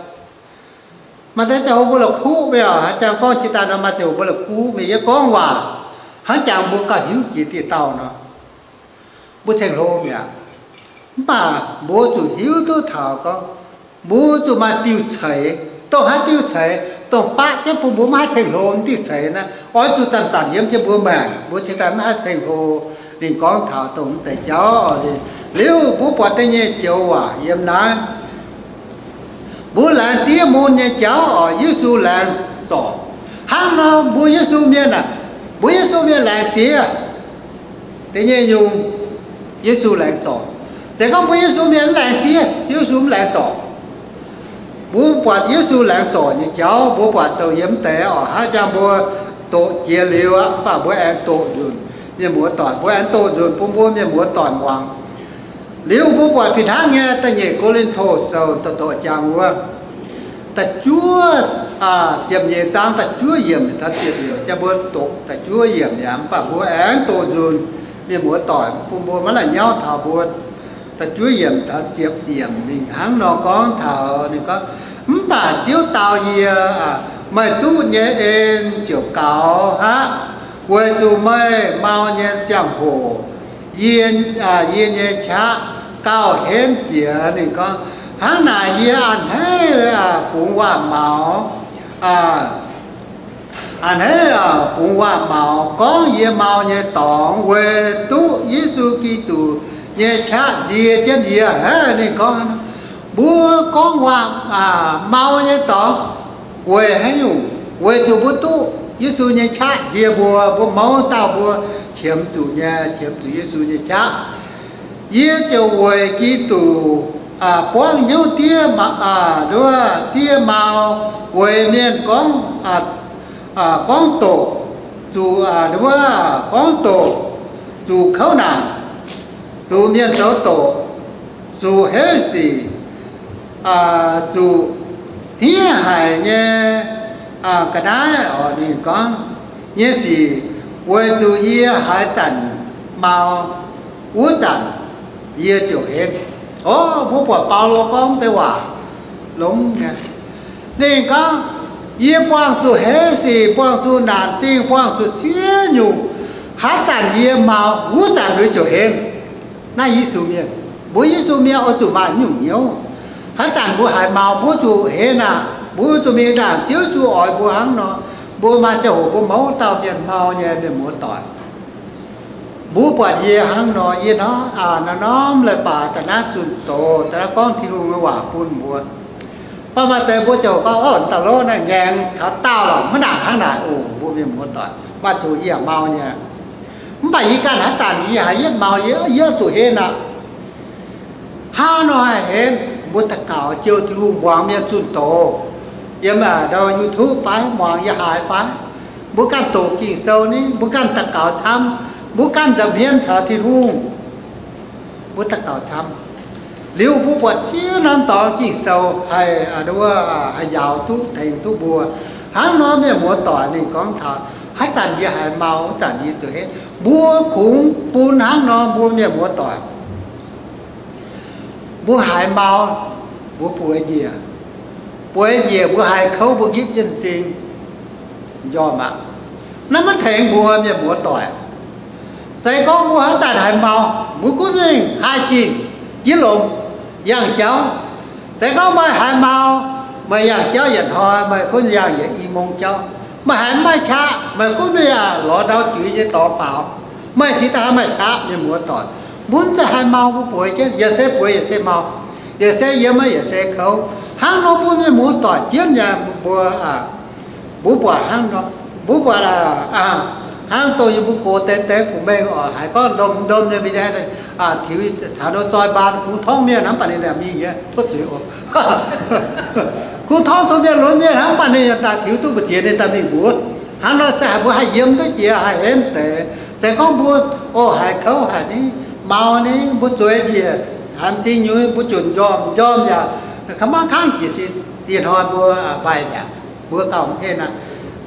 Maaih deix ziangh hoc mbuo la'kuqv mingh oc. Haaix zanc gorngv jiex daaih nor, maaih ziangh hoc mbuo la'kuqv mingh, yie gorngv waac hnangv jangx mbuo gauh hiuv jiex dieh dauh nor, mbuo ceng-hlo mi'aqv. Mv baac mbuo zuqc hiuv duqv taux gorngv mbuo zuqc maaih diuh ceix. Dongh haaix diuh ceix? Dongh baqv jienv bun mbuo maiv haih ceng-hlo diuh ceix naaiv, oix zuqc zanc-zanc yiem jienv mbuo maengc, mbuo cingx daaih maiv haih ceng-hlo. Ninh gorngv taux dongh mv deix jauv. Liuz mbuo buatc da'nyeic joux waac yiem naaiv, mbuo laengz diev mun nyei jauv oc, Yesu laengz zorc. Hnangv nor mbuo Yesu mienh aah, mbuo Yesu mienh laengz diev da'nyeic nyungc, Yesu laengz zorc. Se gorngv mbuo Yesu mienh mv laengz diev, Yesu mv laengz zorc. Mbuo buatc Yesu laengz zorc nyei jauv, mbuo buatc douc yiem mv deix oc. Haaix zanc mbuo doqc jiex liuz aqv, mv baac mbuo aengx doqc nzunc mienh muoz-doic, mbuo aengx doqc nzunc bun mbuo mienh muoz-doic muangx. Liuz mbuo buatc fih hnangv nyei da'nyeic Ko^lin^to Sou doqc doqc jangx wuov, da'juov, ziepc nyeic zaang da'juov yiemc taux ziepc yiemc, jang mbuo doqc da'juov yiemc mi'aqv, mv baac mbuo aengx doqc nzunc mienh muoz-doic bun mbuo maiv la'nyauv taux mbuo da'juov yiemc taux ziepc yiemc. Ninh hnangv nor gorngv taux, ninh gorngv, mv baac Ziouv dau yie, meih duqv nyei en ziouc gaux aqv, weic zuqc meih mau nyei ziangh hoc yie, yie nyei qaqv gauh henv jiex. Ninh gorngv, hnangv naaic yie a'hneiv fungx waac-maux, a'hneiv fungx waac-maux gorngv yie mau nyei dorngx weic duqv Yesu Giduc nyei qaqv nzie jienv yie. Hnangv ninh gorngv, mbuo gorngv waac-maux nyei dorngx weic haaix nyungc? Weic zuqc mbuo duqv Yesu nyei qaqv nzie mbuo, mbuo mouz dauh mbuo qiemx zuqc nyei, qiemx zuqc Yesu nyei qaqv. Yie ziouc weic Giduc buangv hnyouv diev, diev mau, weic mienh gorngv, gorngv doqc, zuqc, wuov, gorngv doqc, zuqc kouv naanc, zuqc mienh zoux doqc, zuqc heiv sic, zuqc hniev haic nyei ga'naaiv oc. Ninh gorngv, nyei sic, weic zuqc yie haaix zanc mau, wuov zanc yie ziouc henv. Orv, mbuo buatc Baulo gorngv deix waac longx nyei. Ninh gorngv, yie buangh zuqc heiv sic, buangh zuqc naanc zingh, buangh zuqc ziex nyungc. Haaix zanc yie mau, wuov zanc yie ziouc henv. Naaiv Yesu mienh, mbuo Yesu mienh oix zuqc maaih nyungc hnyouv. Haaix zanc mbuo haiz mau, mbuo zuqc henv aqv. Mbuo zuqc mingh ndaangc Ziouv Yesu oix mbuo hnangv nor. Mbuo maaih ziangh hoc mbuo mouz dauh mienh mau nyei, mienh muoz-doic. Mbuo buatc yie hnangv nor, yie nor, aa, nor norm leiz-baaix daaih naaiv zunh doz, daaih naaiv gorngv Tin-Hungh nyei waac bun mbuo. Mv baac maaih deix mbuo ziouc gorngv, orv, da'lov naaiv ngaengc taux daauh lorqc, maiv nangc hnangv naaic oc. Mbuo mienh muoz-doic, maaih zuqc yie yaac mau nyei. Mv baac yie ganh haaix zanc yie haiz yie mau, yie, yie zuqc henv aqv. Hnangv nor haih henv, mbuo daux gaux jouh Tin-Hungh muangx mienh zunh doz. Yiem ndau YouTube fai muangx yie haiz fai, mbuo ganh doqc Ging-Sou ni, mbuo ganh daux gaux camv, mbuo ganh nza'hmien caux Tin-Hungh, mbuo daux gaux camv. Liuz mbuo buatc ziex norm dorngx Ging-Sou haih, haih njaaux duqv, tengx duqv mbuo. Hnangv nor mienh muoz-doic ninh gorngv taux, haaix zanc yie haiz mau, wuov zanc yie zuqc henv. Mbuo kungx bun hnangv nor mbuo mienh muoz-doic. Mbuo haiz mau, mbuo bueix njiec. Bueix njiec mbuo haiz kouv mbuo nqipv jienv m'zing, m'njormh aqv. Naaiv maiv tengx mbuo mienh muoz-doic. Se gorngv mbuo haaix zanc haiz mau, mbuo gunv mingh haih jingh, jiex longx, yangh jauv. Se gorngv meih haiz mau, meih yangh jauv yietc hnoi, meih gunv yangh yietc i mong jauv. Meih haiz maiv maaih qaqv, meih gunv mingh lorz ndau juiz nyei dorngx faaux. Meih cingx daaih haiz maaih qaqv, mienh muoz-doic. Mbuo mv zeiz haiz mau mbuo bueix jienv, yietc se bueix yietc se mau, yietc se yiem, yietc se kouv. Hnangv nor mbuo mienh muoz-doic jienv nyei mbuo, mbuo buatc hnangv nor, mbuo buatc hnangv dongh yie mbuo gox deix deix fungx mengh oc, haiz gorngv ndom ndom nyei mingh, tiux taux nor zoi mbaan kungx torngv mienh hnangv, mv baac ninh mingh nyei tov zuiz oc. Kungx torngv zuqc mienh lunx mienh hnangv, mv baac ninh daaih tiux duqv mbu'ziex ninh daaih mingh mbuox. Hnangv nor se haiz mbuo haih yiem duqv jiex, haih henv deix. Se gorngv mbuo, o, haiz kouv haic ni, mau ni, mbuo zueiz njiec, haiz m'zing nyuiz mbuo junc njormh, njormh yaac ka'maiv kangv jiez sin, dieh hnoi mbuo mbaih mi'aqv, mbuo gauh mv henv aqv.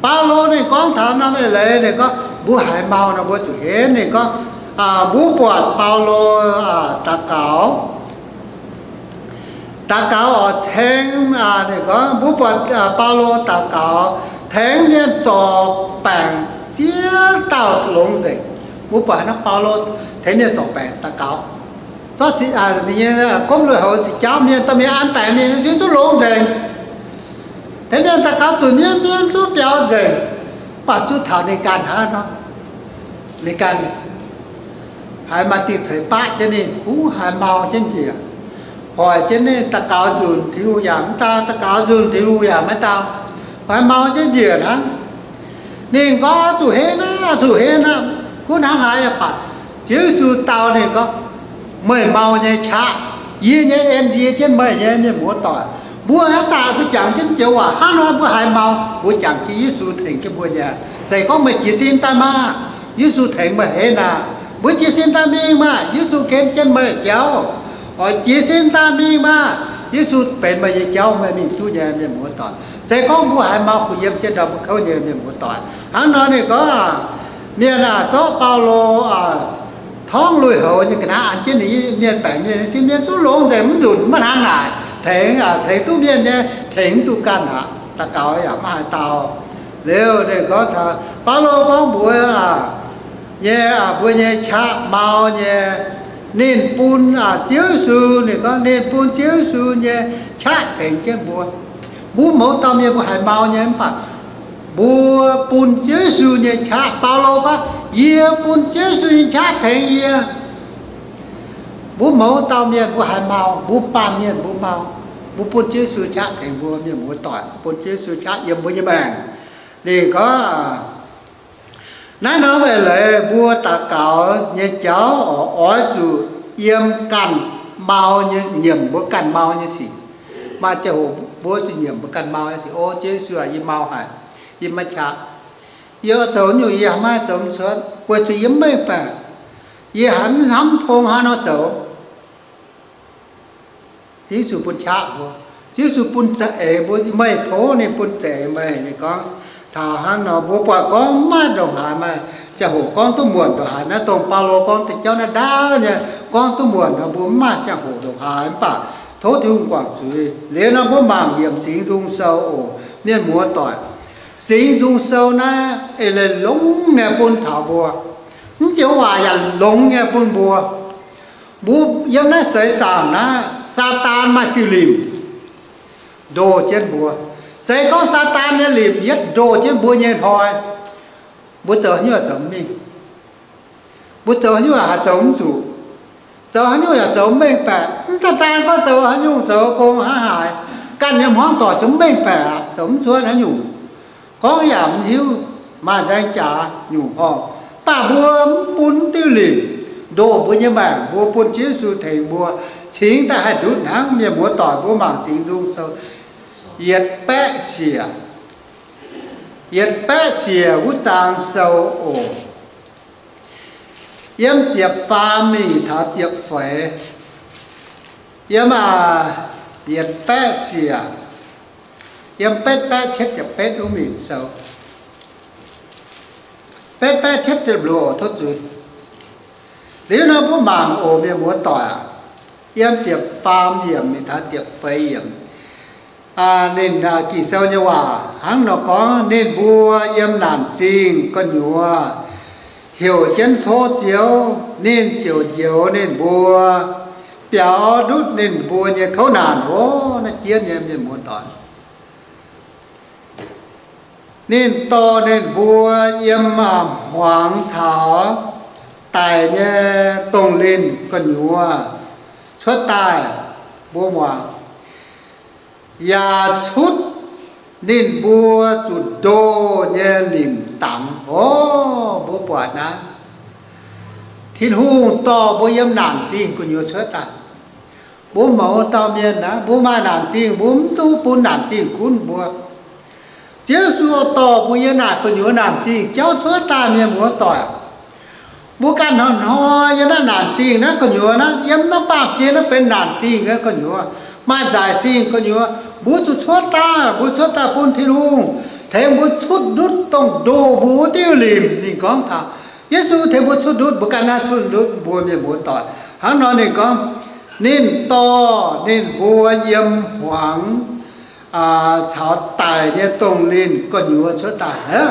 Baulo ninh gorngv taux norm eix leiz ninh gorngv mbuo haiz mau nor mbuo zuqc henv. Ninh gorngv, mbuo buatc Baulo daux gaux, Daux gaux oix ceng, ninh gorngv mbuo buatc Baulo daux gaux tengx mienh zorc baengc ziex dauh longx nzengc. Mbuo buatc naaiv Baulo tengx mienh zorc baengc daux gaux, zorqv ninh nyei gomv lui-houx ziqc jauv mienh, dorh mienh an baengc mingh, ninh sieqv zuqc longx nzengc. Tengx mienh daux gaux zuqc mienv mienv zuqc biaux nzengc, mv baac zuqc taux ninh ganh hnangv nor, ninh ganh haiz maaih diuh ceix baqv jienv ninh, kuv haiz mau jienv njiec, hoic jienv ninh daux gaux nzunc Tin-Hungh yaac maiv dau, daux gaux nzunc Tin-Hungh yaac maiv dau, haiz mau jienv njiec hnangv. Ninh gorngv, Zuqc henv aqv, zuqc henv aqv. Gunv hnangv haaix yaac baac, Ziouv Yesu dau ninh gorngv, Meih mau nyei qaqv, yie nyei en yie jienv meih nyei. Mienh muoz-doic, mbuo haaix zanc zuqc jangx jienv joux waac hnangv nor mbuo haiz mau, mbuo jangx jienv Yesu tengx jienv mbuo nyei. Se gorngv meih jiez sin daaih maah, Yesu tengx meih henv aqv. Mbuo jiez sin daaih mingh maah, Yesu ken jienv meih jauv. Oix jiez sin daaih mingh maah, Yesu benx meih nyei jauv, meih mingh duqv nyei. Mienh muoz-doic, se gorngv mbuo haiz mau kuh yiem jienv ndau mbuo kouv nyei. Mienh muoz-doic, hnangv nor ninh gorngv, mienh aah, zorqv Baulo torngv lui-houx nyei ga'naaiv an jienv ninh nyei mienh baengc mienh sin mienh zuqc longx nzengc, mv nzunc maiv hnangv naaic, tengx, tengx duqv mienh nyei, tengx mv duqv ganh aqv. Daux gaux yaac maiv haaix dau. Liuz ninh gorngv taux Baulo gorngv mbuox nyei, mbuo nyei qaqv mau nyei. Ninh bun Ziouv Yesu, ninh gorngv ninh bun Ziouv Yesu nyei qaqv tengx jienv mbuo. Mbuo mouz dauh mienh mbuo haiz mau nyei mv baac mbuo bun Ziouv Yesu nyei qaqv. Baulo gorngv, Yie bun Ziouv Yesu nyei qaqv tengx yie. Mbuo mouz dauh mienh mbuo haiz mau, mbuo baamh mienh mbuo mau, mbuo bun Ziouv Yesu qaqv tengx mbuo. Mienh muoz-doic, bun Ziouv Yesu qaqv yiem mbuo nyei maengc. Ninh gorngv, naaiv norm eix leiz mbuo daux gaux nyei jauv oix zuqc yiem ganh mau nyei, nyiemc mbuo ganh mau nyei sic. Maaih ziangh hoc mbuo zuqc nyiemc mbuo ganh mau nyei sic, O Ziouv Yesu aac, yie mau haic, yie maiv qaqv. Yie oix zoux nyungc yie maiv haih zoux mv cuotv weic zuqc yie mv mengh baeqc. Yie haiz mv hnamv tong hnangv nor zoux. Ziouv Yesu bun qaqv mbuo. Ziouv Yesu bun za'eix mbuo, meih tov ninh bun za'eix meih. Ninh gorngv taux hnangv nor mbuo buatc gorngv maiv ndongc haaix, maaih ziangh hoc gorngv duqv muonc ndongc haaix. Naaiv dongh Baulo gorngv deix jauv naaiv ndaauv nyei, gorngv duqv muonc nor mbuo mv maaih ziangh hoc ndongc haaix, mv baac tov Tin-Hungh guangc zuiz. Liuz nor mbuo mangc yiem Singx Nzung Sou oc, mienh muoz-doic. Singx Nzung Sou naaiv eix leiz longx nyei bun taux mbuo. Mv joux waac yaac longx nyei bun mbuo. Mbuo yiem naaiv seix zaangc naaiv, Saadaan maaih diuh limc ndoh jienv mbuo. Se gorngv Saadaan nyei limc yietv ndoh jienv mbuo nyei hnoi, mbuo zoux haaix nyungc yaac zoux mv mingh. Mbuo zoux haaix nyungc yaac haih zoux mv zuqc. Zoux haaix nyungc yaac zoux mv mengh baeqc. Mv daan daan gorngv zoux haaix nyungc, zoux gong hnangv haaix, ganh nyei hmuangv doic zungv mv mengh baeqc aqv, zoux mv cuotv haaix nyungc. Gorngv yaac mv hiuv, maaih nzaeng jaax nyungc horngh. Mv baac mbuo mv bun diuh limc ndoh mbuo nyei maengc, mbuo bun Ziouv Yesu tengx mbuo cingx daaih haih ndutv hnangv. Mienh muoz-doic, mbuo mangc Singx Nzung Sou yietc baeqv siec, yietc baeqv siec wuov zaang sou oc. Yiem ziepc faam mingh taux ziepc feix. Yiem, aa, yietc baeqv siec, yiem betv baeqv cietv ziepc betv wuov mingh sou. Betv baeqv cietv ziepc luoqc tov zuiz. Liuz nor mbuo mangc oc, mienh muoz-doic aac. Yiem ziepc faam yiemc mingh taux ziepc feix yiemc. Ninh, Ging-Sou nyei waac hnangv nor gorngv, ninh mbuo yiem naanc zingh gu'nyuoz heuc jienv tov Ziouv, ninh ziouc njoux ninh mbuo, biaux ndutv ninh mbuo nyei kouv naanc. Ov, naaiv jienv nyei, mienh muoz-doic. Ninh dorh ninh mbuo yiem, aa, hmuangx caux daic nyei dongh linh gu'nyuoz cuotv daaih, mbuo muangx, yaac cutv ninh mbuo zuqc ndoh nyei limc dangx. Ov, mbuo buatc naaiv, Tin-Hungh dorh mbuo yiem naanc zingh gu'nyuoz cuotv daaih. Mbuo mouz dauh mienh naaiv, mbuo maaih naanc zingh, mbuo mv duqv bun naanc zingh gunv mbuo. Ziouv Yesu dorh mbuo yiem naaic gu'nyuoz naanc zingh jauv cuotv daaih, mienh muoz-doic. Mbuo ganh hnoi-hnoi yiem naaiv naanc zingh naaiv gu'nyuoz naaiv, yiem naaiv baamh gen naaiv benx naanc zingh nyei gu'nyuoz, maaih nzaic zingh gu'nyuoz. Mbuo zuqc cuotv daaih, mbuo cuotv daaih bun Tin-Hungh tengx mbuo cutv ndutv dongh ndoh mbuo wuov diuh limc. Ninh gorngv taux Yesu tengx mbuo cutv ndutv, mbuo ganh naaiv cutv ndutv mbuo, mienh muoz-doic. Hnangv nor ninh gorngv, Ninh dorh ninh mbuo yiem hmuangx caux daic nyei dongh linh gu'nyuoz cuotv daaih.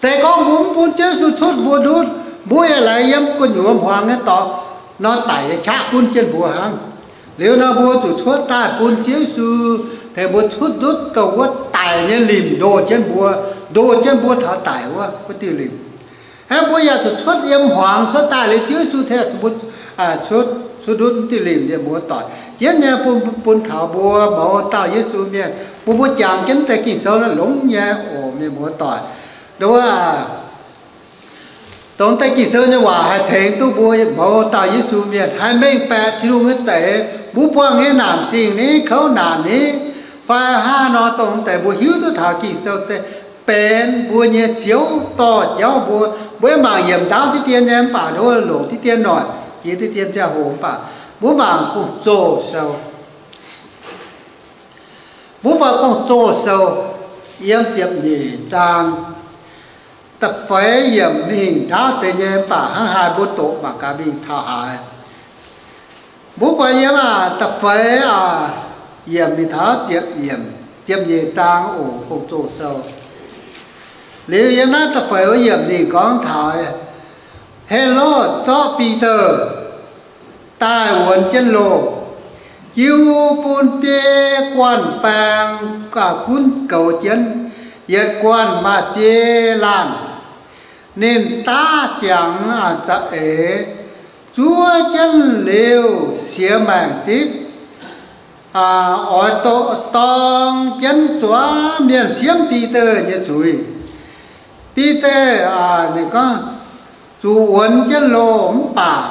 Se gorngv mbuo mv bun Ziouv Yesu cuotv mbuo ndutv, mbuo yaac laix yiem gu'nyuoz hmuangx nyei dorngx nor, daic nyei qaqv gunv jienv mbuo hnangv. Liuz nor mbuo zuqc cuotv daaih bun Ziouv Yesu tengx mbuo cuotv ndutv dongh wuov daic nyei limc ndoh jienv mbuo, ndoh jienv mbuo taux daic wuov, wuov diuh limc. Hnangv mbuo yaac zuqc cuotv yiem hmuangx cuotv daaih liuz, Ziouv Yesu tengx mbuo cuotv, cuotv ndutv wuov diuh limc. Mienh muoz-doic, jienv nyei bun, bun taux mbuo mouz dauh Yesu mienh, bun mbuo jangx jienv deix Ging-Sou longx nyei oc, mienh muoz-doic. Nduov, dongh deix Ging-Sou nyei waac haih tengx duqv mbuo mouz dauh Yesu mienh haih mengh baeqc Tin-Hungh nyei za'eix. Mbuo buangh nyei naanc zingh ni, kouv naanc ni, fai hnangv nor, dongh deix mbuo hiuv duqv taux Ging-Sou se benx mbuo nyei Ziouv dorh jauv mbuo. Mbuo mangc yiemc ndaauv diqv dien nyei mv baac nduov, longc diqv dien noic, jiex diqv dien ziangh hoc mv baac mbuo mangc Gong-Zoh Sou. Mbuo mangc Gong-Zoh Sou yiem ziepc nyeic zaang da'feix yiemc mingh ndaauv deix nyei mv baac hnangv haaix mbuo doqc mangc gaax mingh taux haaix. Mbuo buatc yiem aac da'feix aac yiemc mingh taux ziepc yiemc, ziepc nyeic zaang oc, Gong-Zoh Sou. Liuz yiem naaiv da'feix yiemc ninh gorngv taux Helotv zorqv Bide daaih wuonx jienv loh, jiu bun biei guanh baeng gunv goux jienv, yietc guanh maaih biei laanh. Ninh daav ziangx za'eix, zuov jienv liuz siex maengc zipv, oix dorng jienv zuangx mienh siemv Bide nyei zuiz. Bide, ninh gorngv, zuqc wuonx jienv loh mv baac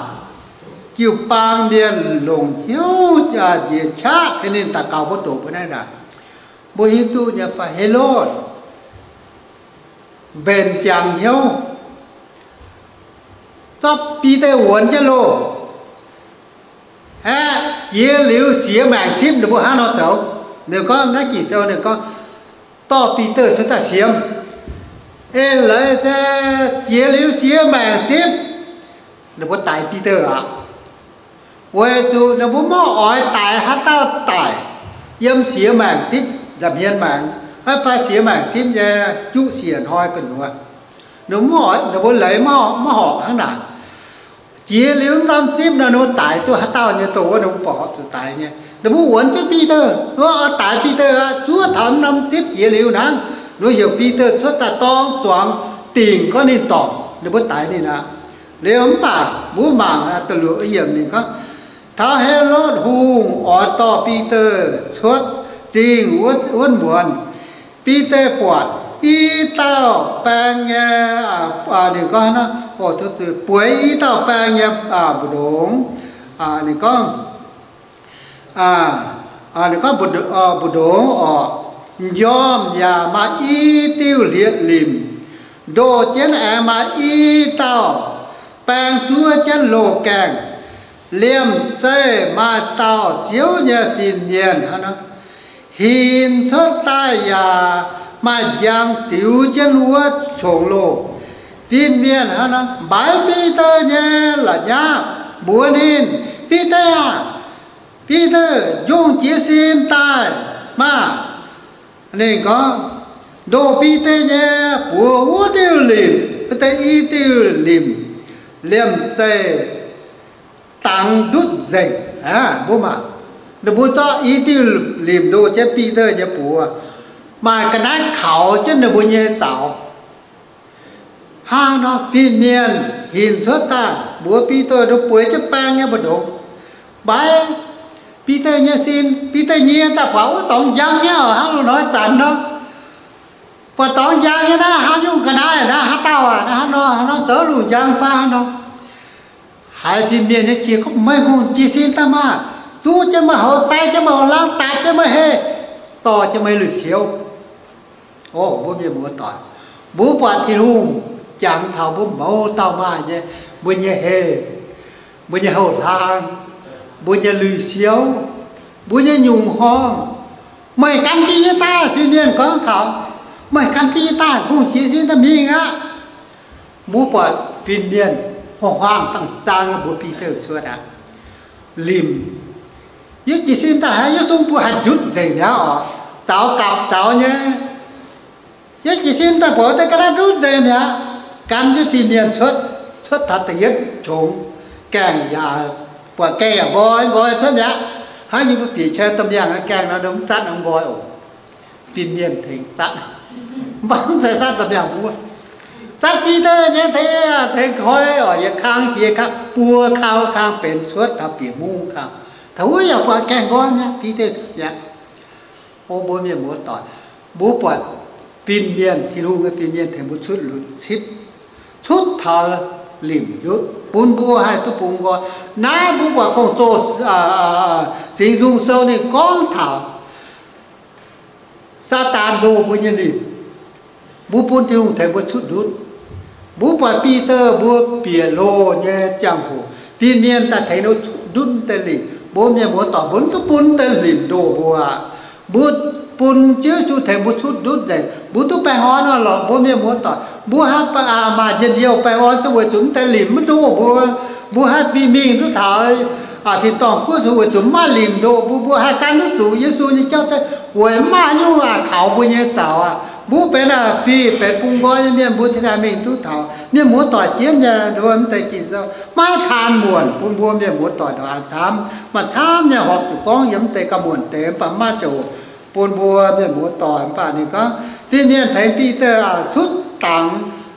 jiu-baang mienh longc hnyouv njiec qaqv tengx ninh daux gaux. Mbuo doqc mbuo naaiv ndaangc, mbuo hiuv duqv nyei fai Helotv mbenc ziangx hnyouv zorqv Bide wuonx jienv loh, aeqv, jiex liuz siex maengc zipv. Ninh mbuo hnangv nor zoux. Ninh gorngv naaiv Ging-Sou ninh gorngv, dorh Bide cuotv daaih siemv. Eix leiz se jiex liuz siex maengc zipv, ninh mbuo daix Bide aqv. Weic zuqc ninh mbuo maiv oix daix haaix dauh daic yiem siex maengc zipv nza'hmien maengx, fai siex maengc zipv nyei juqv siec hnoi gu'nyuoz. Ninh mbuo maiv oix, ninh mbuo leiz maiv horpc hnangv naaic. Jiex liuz norm zipv nor, ninh mbuo daix duqv haaix dauh nyei, dongh wuov ninh mbuo buatc horpc zuqc daix nyei, ninh mbuo wuonx jienv Bide, ninh mbuo oix daix Bide aqv. Zuov taux norm zipv jiex liuz hnangv, ninh mbuo heuc Bide cuotv daaih dorng zuangx dingc gorngv ninh dorngc, ninh mbuo daix ninh aqv. Liuz mv baac mbuo mangc da'luoqc yiemc ninh gorngv, taux Helotv Hungh oix dorh Bide cuotv zingh wuov muonz, Bide buatc i dauh baeng nyei, ninh gorngv, bueix i dauh baeng nyei mbu'ndongx. Ninh gorngv, ninh gorngv, mbu'ndongx orqc, m'njormh yaac maaih i diuh hlieqv-limc ndoh jienv, aengx maaih i dauh baeng zuov jienv loh gaengh. Liemh zeih maaih dauh Ziouv nyei fin-mienh hinc cuotv daaih yaac maaih njang ziux jienv wuov qongx loh. Fin-mienh hnangv nor mbaix Bide nyei la'nyauv, mbuox ninh, Bide aah! Bide, njongh jiez sin daaih maah! Ninh gorngv, ndoh Bide nyei buoz wuov diuh limc, wuov deix i diuh limc, liemh zeih dangx ndutv nzengc. Mbuo mangc, ninh mbuo zorqv i diuh limc ndoh jienv Bide nyei buoz, maaih ga'naaiv kaux jienv ninh mbuo nyei zaux. Hnangv nor fin-mienh hinc cuotv daaih mbuox Bide, nduov bueix jienv baeng nyei mbu'ndongx, mbaix Bide nyei sin. Bide nyie daaih buatc wuov dorngx njang nyei oc, hnangv nor hnoi zanc nor, buatc dorngx njang nyei naaiv, haaix nyungc ga'naaiv naaiv, haaix dauh aac, naaiv hnangv nor, hnangv nor zoux lungh njang fai hnangv nor. Haiz fin-mienh nyei qiex gorngv, meih hungh jiez sin daaih maah! Zuov jienv meih houx, sai jienv meih houx-laangz, daix jienv meih heh, dorh jienv meih lui-siouv. O mbuo mienh muoz-doic, mbuo buatc Tin-Hungh jangx taux mbuo mouz dauh maaih nyei, mbuo nyei heh, mbuo nyei houx-hlaang, mbuo nyei lui-siouv, mbuo nyei nyungc horngh. Meih gan jienv yie daaih, fin-mienh gorngv taux, meih gan jienv yie daaih, hungh jiez sin daaih mingh aqv. Mbuo buatc fin-mienh hungh huaang dangh zaang mbuox Bide cuotv aqv. Limc Yie jiez sin daaih haiz yie sung buo haih ndutv nzengc mi'aqv oc. Zaux gapv zaux nyei. Yie jiez sin daaih buatc wuov deix ga'naaiv ndutv nzengc mi'aqv. Gan jienv fin-mienh cuotv, cuotv taux da'yietv qongx, gaengh yaac buatc gaengh yaac nqoi, nqoi cuotv mi'aqv. Hnangv yie mbuo bieqc qai domh mienh gaengh nor, mv zatv nor nqoi oc. Fin-mienh tengx zatv, mv baac mv zeiz zatv domh mienh mbuo. Zatv Bide nyei tengx, tengx koi oc, yietc kang jiex kang, buo kang, kang benx cuotv taux bieqc mungv kang. Taux wuov yaac buatc gaengh nqoi mi'aqv, Bide cuotv mi'aqv. O mbuo mienh muoz-doic, mbuo buatc fin-mienh, Tin-Hungh nyei fin-mienh tengx mbuo cuotv lunc cipv, cuotv taux limc ndutv bun mbuo haih duqv bungx nqoi. Naaiv mbuo buatc Gong-Zoh Singx Nzung Sou ninh gorngv taux Saadaan ndoh mbuo nyei limc. Mbuo bun Tin-Hungh tengx mbuo cuotv ndutv. Mbuo buatc Bide mbuo bieqc loh nyei ziangh hoc, fin-mienh daaih tengx ninh cuotv ndutv deix limc. Mbuo mienh muoz-doic, mbuo mv duqv bun deix limc ndoh mbuo aqv. Mbuo bun Ziouv Yesu tengx mbuo cuotv ndutv nzengc, mbuo duqv baengh orn orn-lorqc. Mbuo mienh muoz-doic, mbuo hnangv baac maaih njien-youh baengh orn zuqc weic zuqc mv deix limc maiv ndoh mbuo. Mbuo haih mingh duqv taux tin-dorngh guoqv zuqc weic zuqc mv maaih limc ndoh mbuo. Mbuo haih gan duqv zuqc Yesu nyei jauv se weic mv maaih nyungc kaux mbuo nyei zaux aqv. Mbuo benx fih benx bungx nqoi nyei mienh, mbuo cingx daaih mingh duqv taux. Mienh muoz-doic jienv nyei mv deix Ging-Sou maiv taan muonc bun mbuo mienh muoz-doic ndongc haaix camv. Maaih camv nyei horpc zuqc gorngv yiem mv deix ga'muonc deix, mv baac maiv ziouc bun mbuo mienh muoz-doic. Mv baac ninh gorngv fin-mienh tengx Bide cuotv dangx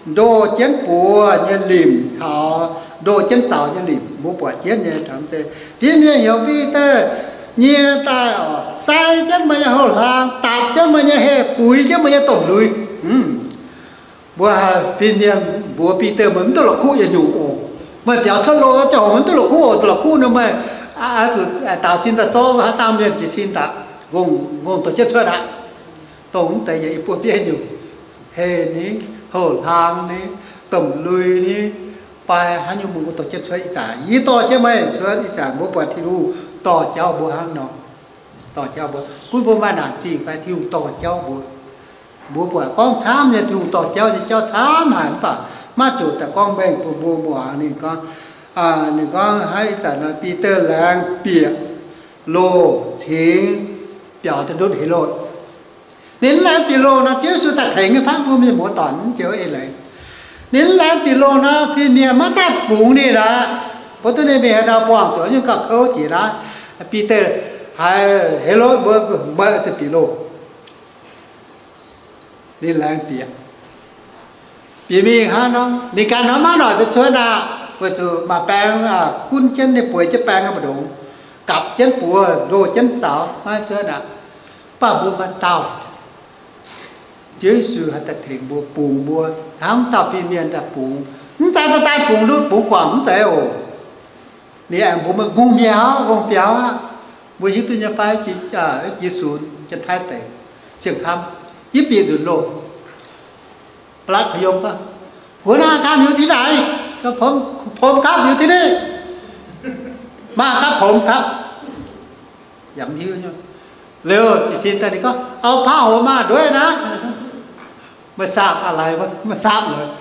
ndoh jienv buoz nyei limc caux ndoh jienv zaux nyei limc, mbuo buatc jienv nyei. Fin-mienh heuc Bide nyie daaih oc, sai jienv meih nyei houh hlaang, dapc jienv meih nyei heh, buix jienv meih nyei domh lui. Mbuo fin-mienh mbuox Bide, meih mv duqv la'kuqv yietc nyungc oc. Meih biaux cuotv loh ziangh hoc mv duqv la'kuqv oc. La'kuqv nor meih zuqc daaux sin daaih zorqv haaix dangh mienh jiez sin daaih, ngongh dorh jienv cuotv aqv. Dongh mv deix yietc buo bieiv nyungc, heh ni, houh hlaang ni, domh lui ni, fai haaix nyungc mienh mbuo dorh jienv cuotv ih zanc. Yie dorh jienv meih cuotv ih zanc, mbuo buatc Tin-Hungh dorh jauv mbuo hnangv nor. Dorh jauv mbuo, gunv mbuo maaih naanc zingh fai Tin-Hungh dorh jauv mbuo. Mbuo buatc gorngv camv nyei, Tin-Hungh dorh jauv nyei jauv camv haic, mv baac maiv zuqc daaih gorngv mengh bun mbuo muangx. Ninh gorngv, ninh gorngv hnangv ih zanc nor, Bide laengz bieqc loh cingx biaux daaih ndutv Helotv. Ninh mv laengz bieqc loh nor, Ziouv Yesu daaih tengx nyei fai? Mbuo mienh muoz-doic mv joux ei leiz. Ninh mv laengz bieqc loh nor, fin-mienh maiv daaih bungx ninh aqv. Mbuo duqv ninh mingh haaix ndau buangh zuqc nyungc gauh kouv jiex naaiv. Bide haiz Helotv mbuo mbaeqc zuqc bieqc loh. Ninh laengz bieqc, bieqc mingh hnangv nor, ninh ganh hnamv maiv noic daaih cuotv aqv, weic zuqc maaih baeng gunv jienv ninh bueix jienv baeng mbu'ndongx, gapv jienv buoz, ndoh jienv zaux, maiv cuotv aqv. Mv baac mbuo maaih dauh Ziouv Yesu haih daaih tengx mbuo, bungx mbuo hnangv dauh fin-mienh daaih bungx. Mv daaih daaih daaih bungx ndutv bungx guangc mv zeiz oc. Ninh aengx mbuox mbuo, ngongh mi'aqv, ngongh biaux aqv. Mbuo hiuv duqv nyei fai? Jiex sunx, Janx-Taiv deic, Zienh Kamv, yie bieqc nzunc loh. Ba'latv Kaux Yiem gorngv, หัวหน้าอาคารอยู่ที่ไหน? ผมครับ อยู่ที่นี่ มาครับ ผมครับ Yaac mv hiuv nyei. Liuz jiez sin daaih ninh gorngv, เอาผ้าห่มมาด้วยนะ Meih saapv aqv, lai meih saapv lorqc.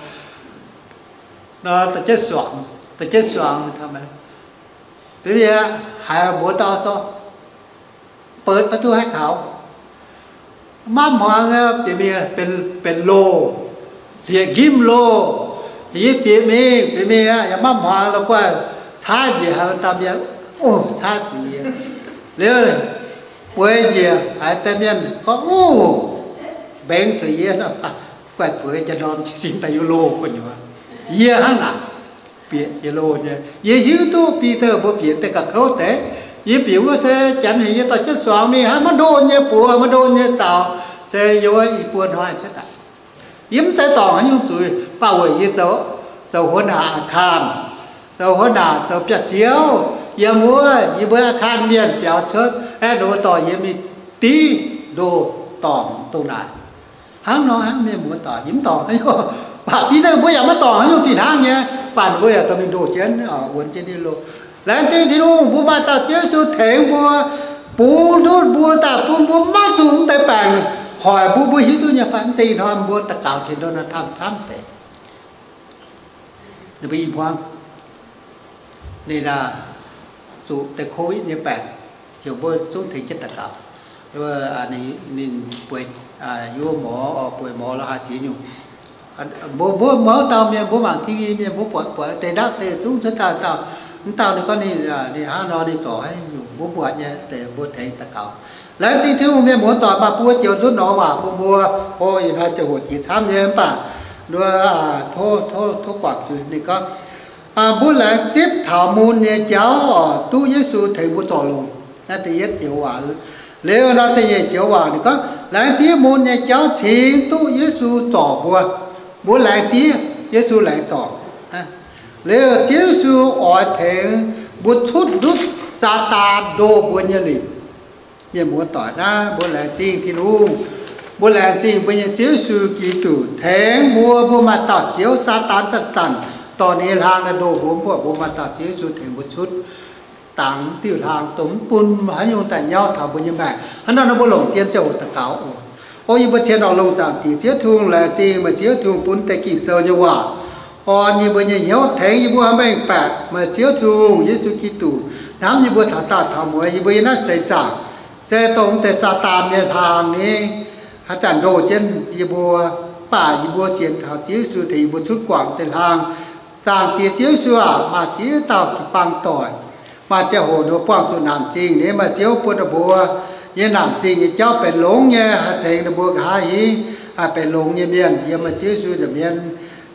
Nor da'jienv suangx, da'jienv suangx, bieqc mingh haiz mbuox dauh sou, เปิดประตูให้เขา Maiv hmuangx, bieqc mingh benx loh, hlieqv-nqimv loh. Yie bieqc mingh, bieqc mingh aqv, yaac maiv hmuangx, la'guaih caaiv njiec haiz dauh mienh, o, caaiv zuqc yie. Liuz bueix njiec haiz deix mienh gorngv, o, mbengx zuqc yie nor, guaih bueix njang-ndorm jiez sin daaih yiem loh gu'nyuoz. Yie hnangv naaic bieqc jiex loh nyei. Yie hiuv duqv Bide mbuo bieqc deix ga'kouv deix. Yie bieqc wuov se janx heuc yie dorh jienv suangx mingh hnangv, maiv ndoh nyei buoz, maiv ndoh nyei zaux, se yiem wuov i buo hnoi cuotv daaih. Yie mv zeiz dorngc haaix nyungc zuiz, mv baac weic yie zoux, zoux หัวหน้าอาคาร, zoux หัวหน้า, zoux biauv-ziouv, yiem wuov yie mbuo อาคาร mienh biaux cuotv, aeqv, ninh mbuo dorh yie mingh div ndoh dorngc dongh naaic. Hnangv nor hnangv, mienh muoz-doic, yie mv dorngc haaix nyungc. Mv baac Bide mbuo yaac maiv dorngc haaix nyungc fih hnangv nyei, mv baac ninh mbuo yaac dorh mingh ndoh jienv, wuonx jienv ninh loh. Laengz zingh Tin-Hungh, mbuo maaih dauh Ziouv Yesu tengx mbuo, bungx ndutv mbuo daaih bun mbuo maiv zuqc mv deix baengc hoic mbuo. Mbuo hiuv duqv nyei fai? Mv deix ih hnoi mbuo daux gaux tengx ndoh naaiv camv-camv deix. Ninh mbuo i hmuangv, ninh zuqc deix COVID nyei baengc. Heuc mbuo zungv tengx jienv daux gaux. Ninh bueix, yie mbuo morz, bueix morz lorz haaix ziex nyungc. Mbuo, mbuo, mbuo dauh mienh mbuo mangc T V mienh mbuo buatc, buatc deix ndaatv deix zungv cuotv daaih dauh, mv dauh ninh gorngv ninh, ninh hnangv nor ninh zorc haaix nyungc mbuo buatc nyei deix mbuo tengx daux gaux. Laengz zingh Tin-Hungh, mienh muoz-doic, maaih buo joux nzutv norm waac bun mbuo, o, ih hnoi ziangh hoc jiex camv nyei mv baac mbuo tov, tov, tov guangc zuiz. Ninh gorngv, mbuo laengz zipv taux mun nyei jauv oc, duqv Yesu tengx mbuo zorc longx. Naaiv da'yietv joux waac. Liuz nor da'nyeic joux waac ninh gorngv, laengz diev mun nyei jauv cingx duqv Yesu zorc mbuo. Mbuo laengz diev, Yesu laengz zorc. Liuz Ziouv Yesu oix tengx mbuo cutv ndutv Saadaan ndoh mbuo nyei lingc. Mienh muoz-doic aah, mbuo laengz zingh Tin-Hungh. Mbuo laengz zingh mbuo nyei Ziouv Yesu Giduc tengx mbuo. Mbuo maaih dauh Ziouv, Saadaan zanc-zanc dorh ninh nyei hlaang daaih ndoh mbuo, mv baac mbuo maaih dauh Ziouv Yesu tengx mbuo cutv dangx diuh hlaang dongh mv bun haaix nyungc daaih nyauv taux mbuo nyei maengc. Hnangv naaiv nor mbuo longc dien ziangh hoc daux gaux oc. O yie mbuo cien oc, lungh zaangc Diex Ziouv Tin-Hungh, laengz zingh meih Ziouv Tin-Hungh bun deix Ging-Sou nyei waac orn yie mbuo nyei hnyouv, tengx yie mbuo haih mengh baeqc meih Ziouv Tin-Hungh, Yesu Giduc hnamv yie mbuo taux daauh taux mueiz. Yie mbuo yiem naaiv seix zaangc se dongh deix Saadaan nyei hlaang ni haaix zanc ndoh jienv yie mbuo, mv baac yie mbuo sienx taux Ziouv Yesu tengx yie mbuo cutv guangc deix hlaang. Zaangc Diex Ziouv Yesu aac, maaih ziex dauh jiu-baang doic, maaih ziangh hoc ninh mbuo buangh zuqc naanc zingh ni, meih Ziouv bun ninh mbuo nyei naanc zingh nyei jauv benx longx nyei, haih tengx ninh mbuo nqa'haav hingv haih benx longx nyei mienh yiem meih Ziouv Yesu nza'hmien.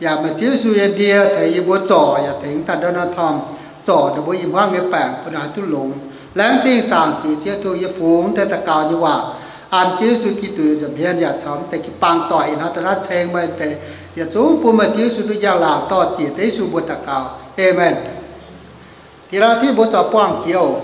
Yaac meih Ziouv Yesu nyei ndie tengx yie mbuo zorc, yaac tengx daaih ndorm-ndorm-ndorm zorc ninh mbuo i hmuangv nyei baengc bun ninh haih duqv longx. Laengz zingh zaangc Diex Ziouv Tin-Hungh, yie fungx deix daux gaux nyei waac an Ziouv Yesu Giduc nza'hmien yaac caux deix jiu-baang doic ih hnoi daaih naaiv ceng meih deix, yietc zungv bun meih Ziouv Yesu duqv njang-laangc dorh ziec deix Yesu mbuo daux gaux. Aamen. Diex lorz Tin-Hungh, mbuo zorc buangh jiex oc.